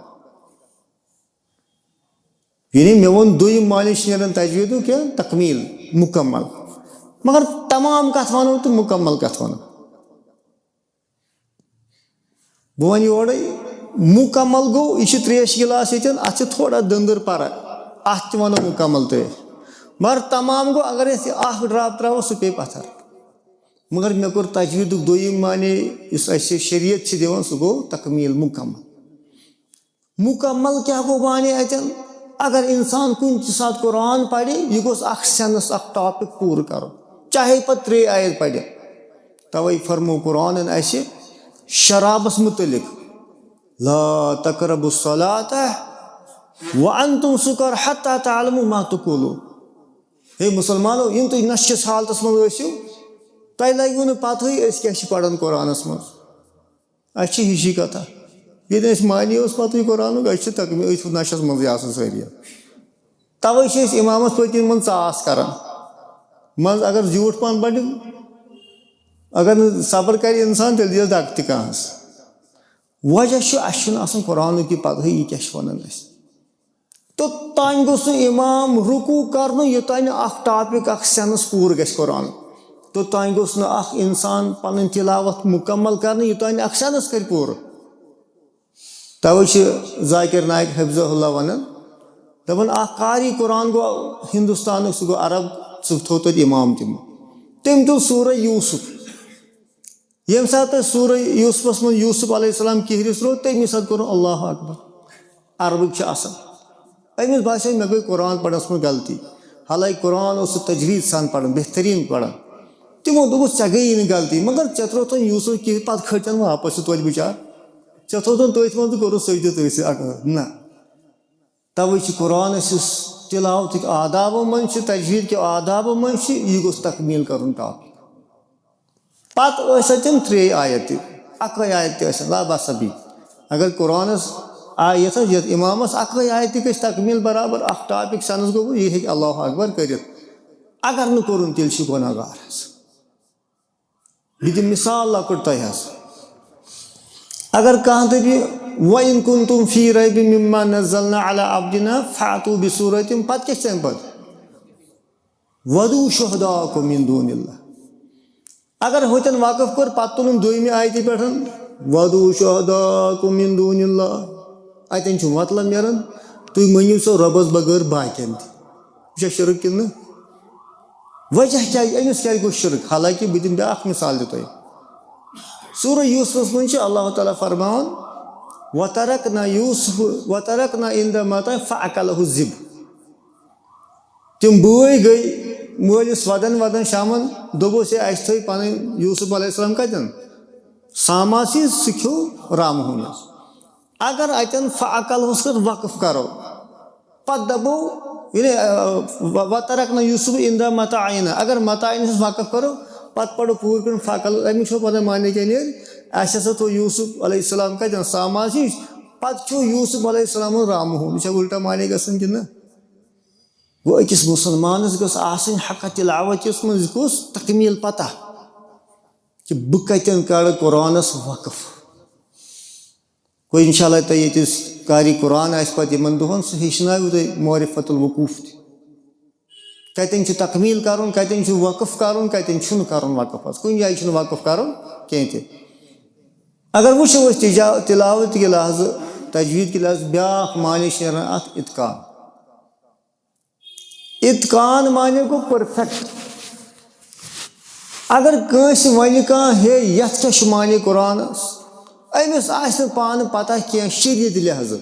یعنی مےٚ ووٚن، دوٚیِم معنی چھِ نیران تجویٖدُک کیٛاہ؟ تکمیٖل، مُکمل۔ مگر تمام کتھ ونو تہٕ مُکمل کتھ ونو؟ بہٕ وَنہٕ یورَے، مُکمل گوٚو، یہِ چھِ ترٛیش گِلاس ییٚتٮ۪ن، اَتھ چھِ تھوڑا دٔنٛدٕر پَرٕ، اَتھ تہِ وَنو مُکمل ترٛیش۔ مگر تمام گوٚو، اگر أسۍ اَکھ ڈراپ ترٛاوو، سُہ پیٚیہِ پَتھر۔ مگر مےٚ کوٚر تجویٖدُک دوٚیِم معنی، یُس اَسہِ شریعت چھِ دِوان، سُہ گوٚو تکمیٖل، مُکمل۔ مُکمل کیٛاہ گوٚو معنی اَتٮ۪ن؟ اگر اِنسان کُنہِ تہِ ساتہٕ قرآن پَرِ، یہِ گوٚژھ اَکھ سٮ۪نٕس، اَکھ ٹاپِک پوٗرٕ کَرُن، چاہے پَتہٕ ترٛے آیت پَرِ۔ تَوَے فرموو قرآنَن اَسہِ، شرابَس مُتعلِق، "لا تقربوا الصلاة وانتم سکارى حتى تعلموا ما تقولون"۔ ہے مُسلمانو، یِم تُہۍ نَشہِ کِس حالتَس منٛز ٲسِو، تۄہہِ لَگِوٕ نہٕ پَتہٕے أسۍ کیٛاہ چھِ پَران قرآنَس منٛز۔ اَسہِ چھِ ہِشی کَتھا۔ ییٚلہِ اَسہِ معنی اوس پَتہٕ یہِ قرآنُک، أسۍ چھِ تَک-، أتھۍ نَشَس منٛزٕے آسان سٲری۔ تَوَے چھِ أسۍ اِمامَس پٔتۍ کِنۍ منٛز ژاس کَران۔ منٛز اگر زیوٗٹھ پَہَن بَنہِ، اگر نہٕ صبر کَرِ اِنسان، تیٚلہِ دِیَس دَکہٕ تہِ کانٛہَس۔ وجہ چھُ، اَسہِ چھُنہٕ آسان قرآنُک یہِ پَتہٕے، یہِ کیٛاہ چھُ وَنان اَسہِ۔ توٚتام گوٚژھ نہٕ اِمام رُکوٗع کَرنُے، یوٚتام نہٕ اَکھ ٹاپِک، اَکھ سٮ۪نٕس پوٗرٕ گژھِ قرآن۔ توٚتام گوٚژھ نہٕ اَکھ اِنسان پَنٕنۍ تِلاوت مُکمل کَرنُے، یوٚتام نہٕ اَکھ سٮ۪نٕس کَرِ پوٗرٕ۔ تَوَے چھِ ذاکر نائک حفظہ اللہ وَنان، دَپان، اَکھ قاری قرآن گوٚو ہِندُستانُک، سُہ گوٚو عرب، سُہ تھوٚو تَتہِ اِمام تِمو۔ تٔمۍ تُل سورہ یوسف۔ ییٚمہِ ساتہٕ أسۍ سورہ یوسفس منٛز یوسف علیہ السلام کِہرِس روٗد، تَمی ساتہٕ کوٚرُن اللہ اکبر۔ عربٕکۍ چھِ آسان۔ أمِس باسیو، مےٚ گٔے قرآن پرنس منٛز غلطی۔ حالانکہِ قرآن اوس سُہ تجویٖد سان پران، بہتریٖن پران۔ تِمو دوٚپُس، ژےٚ گٔیی نہٕ غلطی، مگر ژےٚ ترٛووتھن یوسف کِہر، پتہٕ کھٔتۍ تَن واپس، یہِ توتہِ بِچار۔ ژےٚ تھوٚوتھن تٔتھۍ منٛز تہٕ کوٚرُس سجدٕ تٔتھۍ سۭتۍ۔ نہ۔ توے چھُ قرآنس یُس تلاوتٕکۍ آدابو منٛز چھُ، تجویٖد کہِ آدابو منٛز چھُ، یہِ گوٚژھ تکمیٖل کرُن ٹاپِک۔ پتہٕ ٲسۍ تِم ترٛے آیت تہِ، اکٲے آیت تہِ ٲسۍ، لا بس بی۔ اگر قرآنس آیت یتھ امامس اکٲے آیت تہِ گژھِ تکمیٖل برابر، اکھ ٹاپِک سینس گوٚو، یہِ ہیٚکہِ اللہ اکبر کٔرِتھ۔ اگر نہٕ کوٚرُن، تیٚلہِ چھُ گۄناہ گار حظ۔ بہٕ دِمہٕ مثال لۄکُٹ تۄہہِ حظ۔ اگر کانٛہہ دَپہِ، "وَإِن كُنتُم فِي رَيْبٍ مِّمَّا نَزَّلْنَا عَلَىٰ عَبْدِنَا فَأْتُوا بِسُورَةٍ"، پتہٕ کیٛاہ چھِ تَمہِ پتہٕ؟ "وَادْعُوا شُهَدَاءَكُم مِّن دُونِ اللَّهِ"۔ اگر ہوٚتٮ۪ن وقف کوٚر، پتہٕ تُلُن دوٚیمہِ آیتہِ پٮ۪ٹھ، "وَادْعُوا شُهَدَاءَكُم مِّن دُونِ اللَّهِ"۔ اَتٮ۪ن چھُ مطلب نیران، تُہۍ مٔنِو سا رۄبَس بغٲر باقین تہِ۔ یہِ چھا شرک کِنہٕ نہٕ؟ وجہ کیٛاہ، أمِس کیٛازِ گوٚو شرک؟ حالانکہِ بہٕ دِمہٕ بیٛاکھ مثال تہِ تۄہہِ۔ سورہ یوسفس منٛز چھِ اللہ تعالیٰ فرماوان، "وَتَرَكْنَا يُوسُفَ، وَتَرَكْنَا عِندَهُ مَتَاعَهُ فَأَكَلَهُ الذِّئْبُ"۔ تِم بٲے گٔے مٲلِس وَدَن وَدَن شامَن، دوٚپُس، "ہے، اَسہِ تھٲے پَنٕنۍ یوسف علیہ السلام کَتٮ۪ن؟ ساماسٕے، سُہ کھیوٚو رامہٕ ہوٗنِس۔" اگر اَتٮ۪ن فَأَكَلَهُ ہَس پٮ۪ٹھ وقف کَرو، پتہٕ دَپو، یعنی، آ، و-، وَتَرَكْنَا يُوسُفَ عِندَهُ مَتَاعِنَا۔ اگر مَتَاعِنَا ہَس وقف کَرو، پتہٕ پَرو پوٗرٕ پٲٹھۍ فَأَكَلَهُ، اَمیُک چھُ پَتہٕ معنی کیٛاہ نیرِ؟ اَسہِ ہسا تھوٚو یوسف علیہ السلام کَتٮ۪ن؟ سامانَس نِش۔ پتہٕ کھیوٚو یوسف علیہ السلامَن رامہٕ ہوٗن۔ یہِ چھا اُلٹا معنی گژھان کِنہٕ نہ؟ گوٚو أکِس مُسلمانَس گٔژھ آسٕنۍ حق تِلاوتَس منٛز گوٚژھ تکمیٖل پتہ کہِ بہٕ کَتٮ۪ن کَڑٕ قرآنَس وقف۔ گوٚو اِنشاء اللہ تۄہہِ ییٚتہِ یُس قاری قرآن آسہِ پَتہٕ یِمَن دۄہَن، سُہ ہیٚچھناوِ تۄہہِ معرفت الوقوف تہِ۔ کَتٮ۪ن چھُ تکمیٖل کَرُن، کَتٮ۪ن چھُ وقف کَرُن، کَتٮ۪ن چھُنہٕ کَرُن وقف حظ۔ کُنہِ جایہِ چھُنہٕ وقف کَرُن کینٛہہ تہِ۔ اگر وٕچھو أسۍ تِجا-، تِلاوت کہِ لحاظہٕ، تجویٖد کہِ لحاظہٕ، بیٛاکھ معنی چھِ نیران اَتھ اتقان۔ اتقان معنی گوٚو پٔرفیکٹ۔ اگر کٲنٛسہِ وَنہِ کانٛہہ، "ہے، یَتھ کیٛاہ چھُ معنی قرآنَس؟" أمِس آسہِ نہٕ پانہٕ پَتہ کینٛہہ شریعت لحاظہٕ۔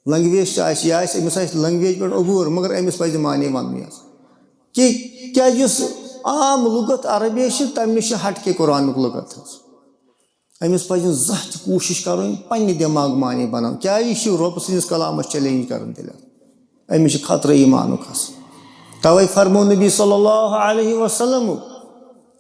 لنگویج تہِ آسہِ، یہِ آسہِ، أمِس آسہِ لنگویج پٮ۪ٹھ عبوٗر، مگر أمِس پَزِ معنی وَنُن یَتھ۔ کہِ کیٛازِ یُس عام لُغت عربی چھِ، تَمہِ نِش چھِ ہٹ کے قرآنُک لُغت حظ۔ أمِس پَزِ نہٕ زانٛہہ تہِ کوٗشِش کَرٕنۍ پنٛنہِ دٮ۪ماغ معنی بَناوُن۔ کیٛازِ یہِ چھُ رۄب سٕنٛدِس کلامَس چیلنج کَران تیٚلہِ۔ أمِس چھِ خطرٕ ایٖمانُک حظ۔ تَوَے فرموو نبی صلی اللہ علیہ وسلم،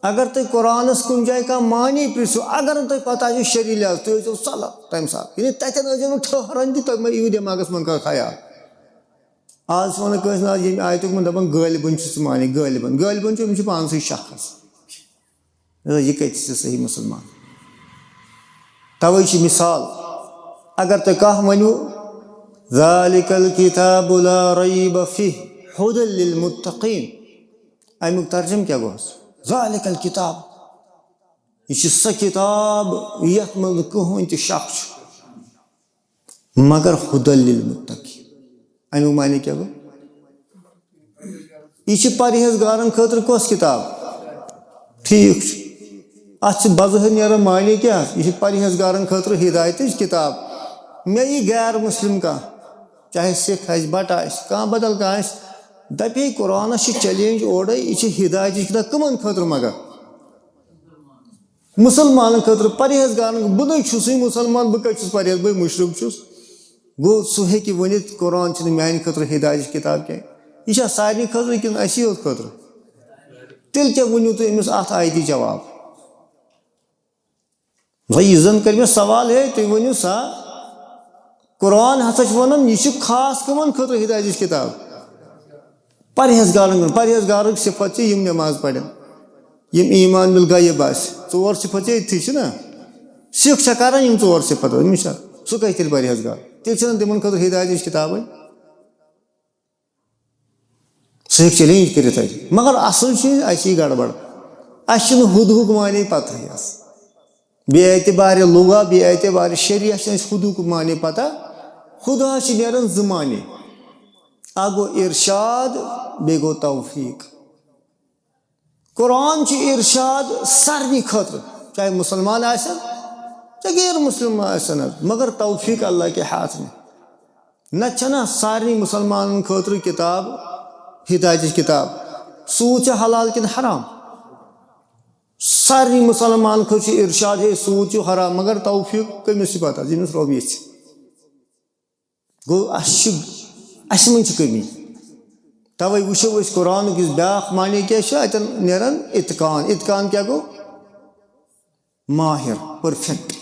اگر تُہۍ قرآنَس کُنہِ جایہِ کانٛہہ معنی پرٛژھِو، اگر نہٕ تۄہہِ پَتہ آسِو شرعی لحاظ، تُہۍ ٲسۍزیو صلب تَمہِ ساتہٕ۔ یعنی تَتٮ۪ن ٲسۍزیو نہٕ ٹھٔہران تہِ، تۄہہِ ما یِیِو دٮ۪ماغَس منٛز کانٛہہ خیال۔ آز چھِ وَنان کٲنٛسہِ نہٕ، آز ییٚمہِ آیتُک منٛز دَپان غٲلبًا چھُ سُہ معنی، غٲلبًا۔ غٲلبًا چھُ، أمِس چھُ پانسٕے شک حظ۔ یہِ کَتہِ چھِ ژےٚ صحیح مُسلمان؟ تَوَے چھِ مِثال، اگر تۄہہِ کانٛہہ ؤنِو، "ذَلِكَ الْكِتَابُ لَا رَيْبَ فِيهِ هُدًى لِلْمُتَّقِينَ"، اَمیُک ترجمہٕ کیٛاہ گوٚو؟ ذَلِكَ الْكِتَابُ، یہِ چھِ سۄ کِتاب یَتھ منٛز نہٕ کٕہٕنۍ تہِ شک چھُ۔ مگر ہدی للمتقین۔ اَمیُک معنی کیٛاہ گوٚو؟ یہِ چھِ پرہیزگارن خٲطرٕ کۄس کِتاب؟ ٹھیٖک چھُ۔ اَتھ چھِ بظٲہِر نیران معنی کیٛاہ؟ یہِ چھِ پرہیزگارن خٲطرٕ ہدایتٕچ کِتاب۔ مےٚ یی غیر مسلم کانٛہہ، چاہے سِکھ آسہِ، بٹ آسہِ، کانٛہہ بدل کانٛہہ آسہِ، دَپہِ، "ہے، قرآنس چھِ چیلنج اورَے، یہِ چھِ ہدایتٕچ کِتاب۔" کٕمن خٲطرٕ مگر؟ مُسلمانن خٲطرٕ، پرہیزگارن۔ بہٕ نَے چھُسٕے مُسلمان، بہٕ کَتہِ چھُس پرہیز، بٕے مُشرِک چھُس۔ گوٚو، سُہ ہیٚکہِ ؤنِتھ، "قرآن چھِنہٕ میانہِ خٲطرٕ ہدایتٕچ کِتاب کینٛہہ۔" یہِ چھا سارنٕے خٲطرٕ کِنہٕ اَسی یوت خٲطرٕ؟ تیٚلہِ کیٛاہ ؤنِو تُہۍ أمِس اَتھ آیتہِ جواب؟ وۄنۍ یہِ زَن کٔرۍ مےٚ سوال، ہے، تُہۍ ؤنِو سا، قرآن ہسا چھُ وَنان، یہِ چھُ خاص کَمَن خٲطرٕ ہدایتٕچ کِتاب؟ پرہیزگارن ہُنٛد۔ پرہیزگارٕکۍ صفت چھِ یِم نٮ۪ماز پرن، یِم ایمان بالغیب آسہِ۔ ژور صفت چھِ أتھی، چھِ نا؟ سِکھ چھا کران یِم ژور صفت؟ أمِس چھا؟ سُہ کَتہِ تیٚلہِ پرہیزگار؟ تیٚلہِ چھِنہٕ تِمن خٲطرٕ ہدایتٕچ کِتابٕے۔ سُہ ہیٚکہِ چیلنج کٔرِتھ اَتہِ۔ مگر اَصٕل چھُ اَسہِ یہِ گڑبڑ، اَسہِ چھُنہٕ ہُدہُک معنی پَتہٕے حظ۔ بے اعتبارِ لغہ، بے اعتبارِ شریعہ چھُنہٕ اَسہِ ہُدہُک معنی پَتہ۔ ہُدہَس چھِ نیران زٕ معنی، اَکھ گوٚو ارشاد، بیٚیہِ گوٚو توفیق۔ قرآن چھُ ارشاد سارنٕے خٲطرٕ، چاہے مُسلمان آسن، چاہے غیر مُسلمان آسن حظ، مگر توفیق اللہ کے ہاتھ میں۔ نتہٕ چھَنہٕ سارنٕے مُسلمانن خٲطرٕ کِتاب، ہدایتٕچ کِتاب۔ سوٗد چھا حلال کِنہٕ حرام؟ سارنٕے مُسلمانن خٲطرٕ چھُ ارشاد، ہے، سوٗد چھُ حرام، مگر توفیق کٔمِس چھِ پتہ؟ ییٚمِس رۄب یژھِ۔ گوٚو، اَسہِ چھُ، اَسہِ منٛز چھِ کٔمی۔ تَوَے وٕچھو أسۍ قرآنُک یُس بیٛاکھ معنی کیٛاہ چھُ، اَتٮ۪ن نیران اتقان۔ اتقان کیٛاہ گوٚو؟ ماہر، پٔرفیکٹ۔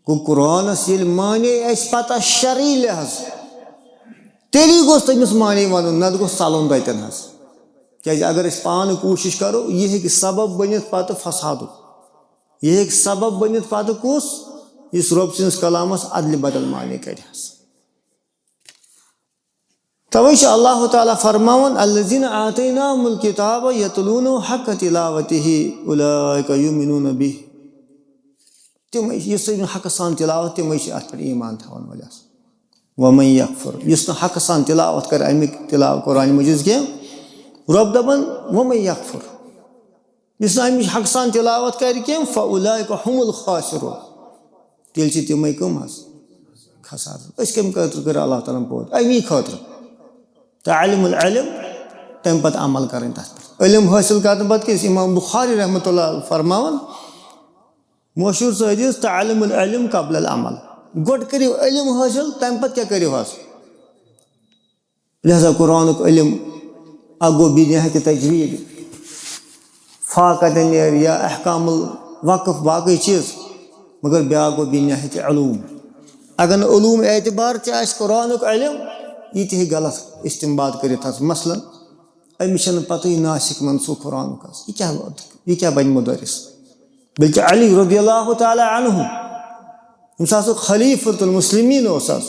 گوٚو، قرآنَس ییٚلہِ معنی اَسہِ پَتہ شرعی لحاظ، تیٚلی گوٚژھ تٔمِس معنی وَنُن، نَتہٕ گوٚژھ ژَلُن تَتٮ۪ن حظ۔ کیٛازِ اگر أسۍ پانہٕ کوٗشِش کَرو، یہِ ہیٚکہِ سبب بٔنِتھ پَتہٕ فسادُک۔ یہِ ہیٚکہِ سبب بٔنِتھ پَتہٕ کُس؟ یُس رۄب سٕنٛدِس کلامَس اَدلہِ بدل معنی کَرِ حظ۔ توے چھُ اللہ تعالیٰ فرماوان، "الذین آتیناہم الکتاب یتلونہ حق تلاوتہ اولئک یؤمنون بہ۔" تِم، یُس أمۍ حقہٕ سان تلاوت، تِمے چھِ اَتھ پٮ۪ٹھ ایمان تھاوَن وٲلۍ آسان۔ ومن یکفر، یُس نہٕ حقہٕ سان تلاوت کرِ اَمِکۍ تلاو قرآن مجیدس کینٛہہ، رۄب دَپان، "ومن یکفر"، یُس نہٕ اَمِچ حقہٕ سان تلاوت کرِ کینٛہہ، فاولئک هم الخاسرون، تیٚلہِ چھِ تِمے کٕم حظ؟ خسارٕ۔ أسۍ کَمہِ خٲطرٕ کٔر اللہ تعالیٰ ہن پٲدٕ؟ اَمی خٲطرٕ۔ تعلم العلم، تَمہِ پتہٕ عمل کَرٕنۍ تَتھ پٮ۪ٹھ۔ علم حٲصِل کرنہٕ پتہٕ کیٛاہ؟ امام بخاری رحمۃ اللہ فرماوان، مشہوٗر سُہ حدیث، "تعلم العلم قبل العمل"، گۄڈٕ کٔرِو علم حٲصِل، تَمہِ پتہٕ کیٛاہ کٔرِو حظ؟ لہذا قرآنُک علم، اکھ گوٚو بے نہایت تجوید، فا کتٮ۪ن نیرِ یا احکام الوقف، باقٕے چیٖز، مگر بیٛاکھ گوٚو بے نہایت علوم۔ اگر نہٕ علوم اعتبار تہِ آسہِ قرآنُک علم، یہِ تہِ ہیٚکہِ غلط استنباط کٔرِتھ حظ۔ مثلاً، أمِس چھَنہٕ پَتہٕے ناسِخ منسوٗخ قرآنُک حظ۔ یہِ کیٛاہ، یہِ کیٛاہ بَنہِ مُدرِس؟ بلکہِ علی رضی اللہ تعالیٰ عنہ، ییٚمہِ ساتہٕ سُہ خلیفۃ المسلمین اوس حظ،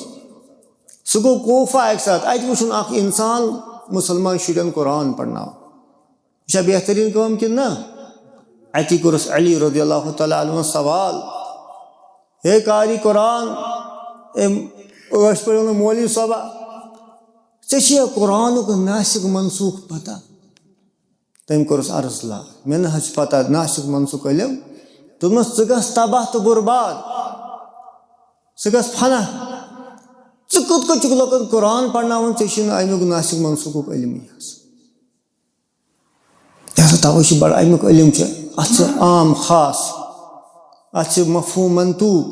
سُہ گوٚو کوفہ اَکہِ ساتہٕ، اَتہِ وُچھُن اَکھ اِنسان مُسلمان شُرٮ۪ن قرآن پَرناوان۔ یہِ چھا بہتریٖن کٲم کِنہٕ نہ؟ اَتی کوٚرُس علی رضی اللہ تعالیٰ عنہ سوال، "ہے قاری قرآن"، أمۍ ٲش پٲٹھۍ ووٚن مولوی صٲبہ، "ژےٚ چھِیا قرآنُک ناسِخ منسوٗخ پَتہ؟" تٔمۍ کوٚرُس عرض، "لا، مےٚ نہ حظ چھِ پَتہ ناسِخ منسوٗخ علم۔" دوٚپمَس، "ژٕ گژھ تباہ تہٕ برباد، ژٕ گژھ فنا، ژٕ کوٚت کوٚت چھُکھ لُکَن قرآن پَرناوان، ژےٚ چھُے نہٕ اَمیُک ناسِخ منسوٗخُک علمٕے حظ۔" لہذا تَوَے چھُ بَڑٕ اَمیُک علم چھُ، اَتھ چھُ عام خاص، اَتھ چھُ مفہوم منطوق،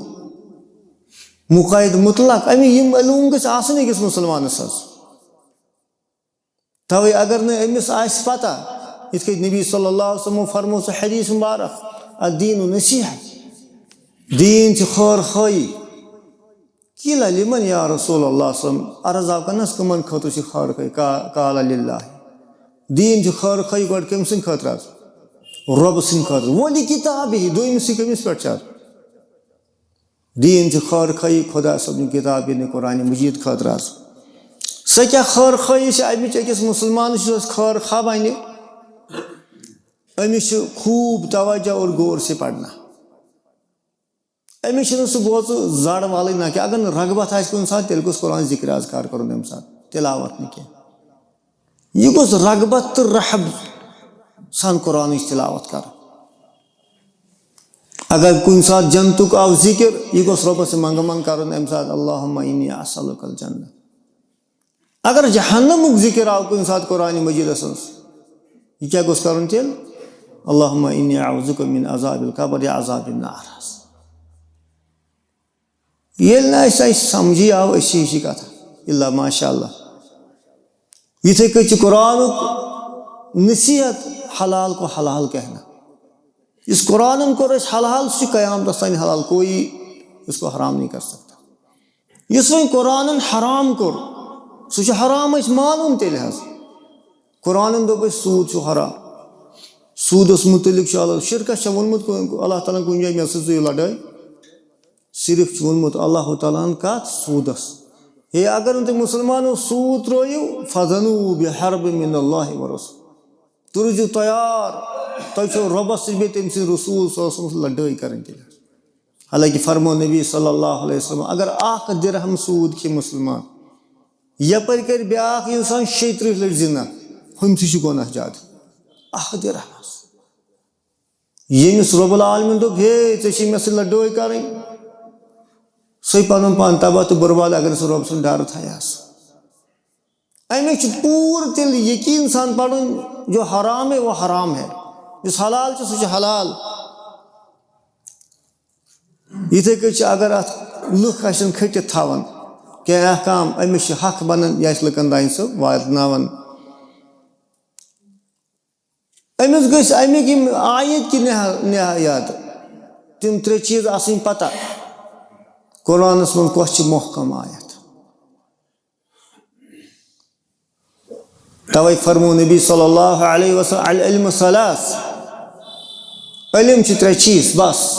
مقید مطلق، اَمہِ یِم علوم گٔژھۍ آسٕنۍ أکِس مُسلمانَس حظ۔ تَوَے اگر نہٕ أمِس آسہِ پَتہ، یِتھ کٔنۍ نبی صلی اللہ علیہ وسلمو فرموو سُہ حدیث مبارک، "الدین نصیحہ"، دیٖن چھِ خٲر خٲیی۔ قیل لمن یا رسول اللہ صلی اللہ علیہ وسلم، عرض آو کرنس کمن خٲطرٕ چھِ خٲر خٲیی؟ کا-، قال للہ۔ دیٖن چھِ خٲر خٲیی گۄڈٕ کٔمۍ سٕنٛدِ خٲطرٕ حظ؟ رۄبہٕ سٕنٛدِ خٲطرٕ۔ ولی کتابہ، دوٚیمِسٕے کٔمِس پٮ۪ٹھ چھِ حظ؟ دیٖن چھِ خٲر خٲیی خدا صٲبنہِ کتاب یعنی قرآن مجید خٲطرٕ حظ۔ سۄ کیٛاہ خٲر خٲیی چھِ اَمِچ أکِس مُسلمانس یُس خٲر خواہ بنہِ؟ أمِس چھُ خوٗب توجہ اور غور سے پرنا۔ أمِس چھُنہٕ سُہ گوژٕ زَر والٕنۍ نہ کینٛہہ۔ اگر نہٕ رغبت آسہِ کُنہِ ساتہٕ، تیٚلہِ گوٚژھ قرآن ذِکر اذکار کَرُن تَمہِ ساتہٕ، تِلاوت نہٕ کینٛہہ۔ یہِ گوٚژھ رغبت تہٕ رحب سان قرآنٕچ تِلاوت کَرٕنۍ۔ اگر کُنہِ ساتہٕ جنتُک آو ذِکر، یہِ گوٚژھ رۄبَس سۭتۍ منٛگہٕ منٛگ کَرُن اَمہِ ساتہٕ، "اللہم انی اسألک الجنت۔" اگر جہنمُک ذِکر آو کُنہِ ساتہٕ قرآن مجیدس منٛز، یہِ کیٛاہ گوٚژھ کَرُن تیٚلہِ؟ "اللہم انی اعوذ بک من عذاب القبر یا عذاب النار" حظ۔ ییٚلہِ نہٕ اَسہِ، اَسہِ سَمجھی آو، أسۍ چھِ ہِشی کَتھا۔ الا ماشاء اللہ۔ یِتھَے کٔنۍ چھُ قرآنُک نصیحت، "حلال کو حلال کہنا"۔ یُس قرآنن کوٚر اَسہِ حلال، سُہ چھُ قیامتس تام حلال، کوئی اس کو حرام نہیں کر سکتا۔ یُس وۄنۍ قرآنن حرام کوٚر، سُہ چھُ حرام اَسہِ معلوم تیٚلہِ حظ۔ قرآنن دوٚپ اَسہِ سوٗد چھُ حرام۔ سوٗدس مُتعلق چھُ اللہ، شرکس چھا ووٚنمُت کُنہِ، اللہ تعالیٰ ہن کُنہِ جایہِ، "مےٚ سۭتۍ ژٕ یہِ لڑٲے"؟ صرف چھُ ووٚنمُت اللہ تعالیٰ ہن کتھ؟ سوٗدس۔ ہے، اگر نہٕ تُہۍ مُسلمانو سوٗد ترٛٲیِو، فَزَنُوا بِحَرْبٍ مِّنَ اللَّهِ وَرَسُولِهِ۔ تُہۍ روٗزِو تیار، تۄہہِ چھو رۄبَس سۭتۍ بیٚیہِ تٔمۍ سٕنٛدِ رسوٗل صلی اللہ علیہ وسلم سۭتۍ لڑٲے کَرٕنۍ تیٚلہِ۔ حالانکہِ فرمو نبی صلی اللہ علیہ وسلم، اگر اَکھ درہم سوٗد کھیٚیہِ مُسلمان، یَپٲرۍ کَرِ بیٛاکھ اِنسان شیٚیہِ ترٕٛہ لَٹہِ زِنا، ہُمۍ سٕے چھُ گۄناہ زیادٕ۔ اَکھ درہم حظ۔ ییٚمِس رۄب العالمین دوٚپ، ہے، ژےٚ چھے مےٚ سۭتۍ لڑٲے کَرٕنۍ، سُے پَنُن پان تباہ تہٕ برباد، اگر سُہ رۄب سُنٛد ڈر تھایَس۔ اَمِچ چھُ پوٗرٕ تیٚلہِ یقیٖن سان پَرُن، جو حرام ہے، وہ حرام ہے۔ یُس حلال چھُ، سُہ چھُ حلال۔ یِتھَے کٔنۍ چھِ، اگر اَتھ لُکھ آسن کھٔٹِتھ تھاوان، کینٛہہ احکام، أمِس چھِ حق بَنان، یہِ آسہِ لُکَن تام سُہ واتناوان۔ أمِس گٔژھۍ اَمِکۍ یِم آیت کہِ نہا-، نہایت، تِم ترٛےٚ چیٖز آسٕنۍ پَتہ۔ قرآنَس منٛز کۄس چھِ محکم آیت؟ تَوَے فرمو نبی صلی اللہ علیہ وسلم، "العلم ثلاث"، علم چھِ ترٛےٚ چیٖز بَس۔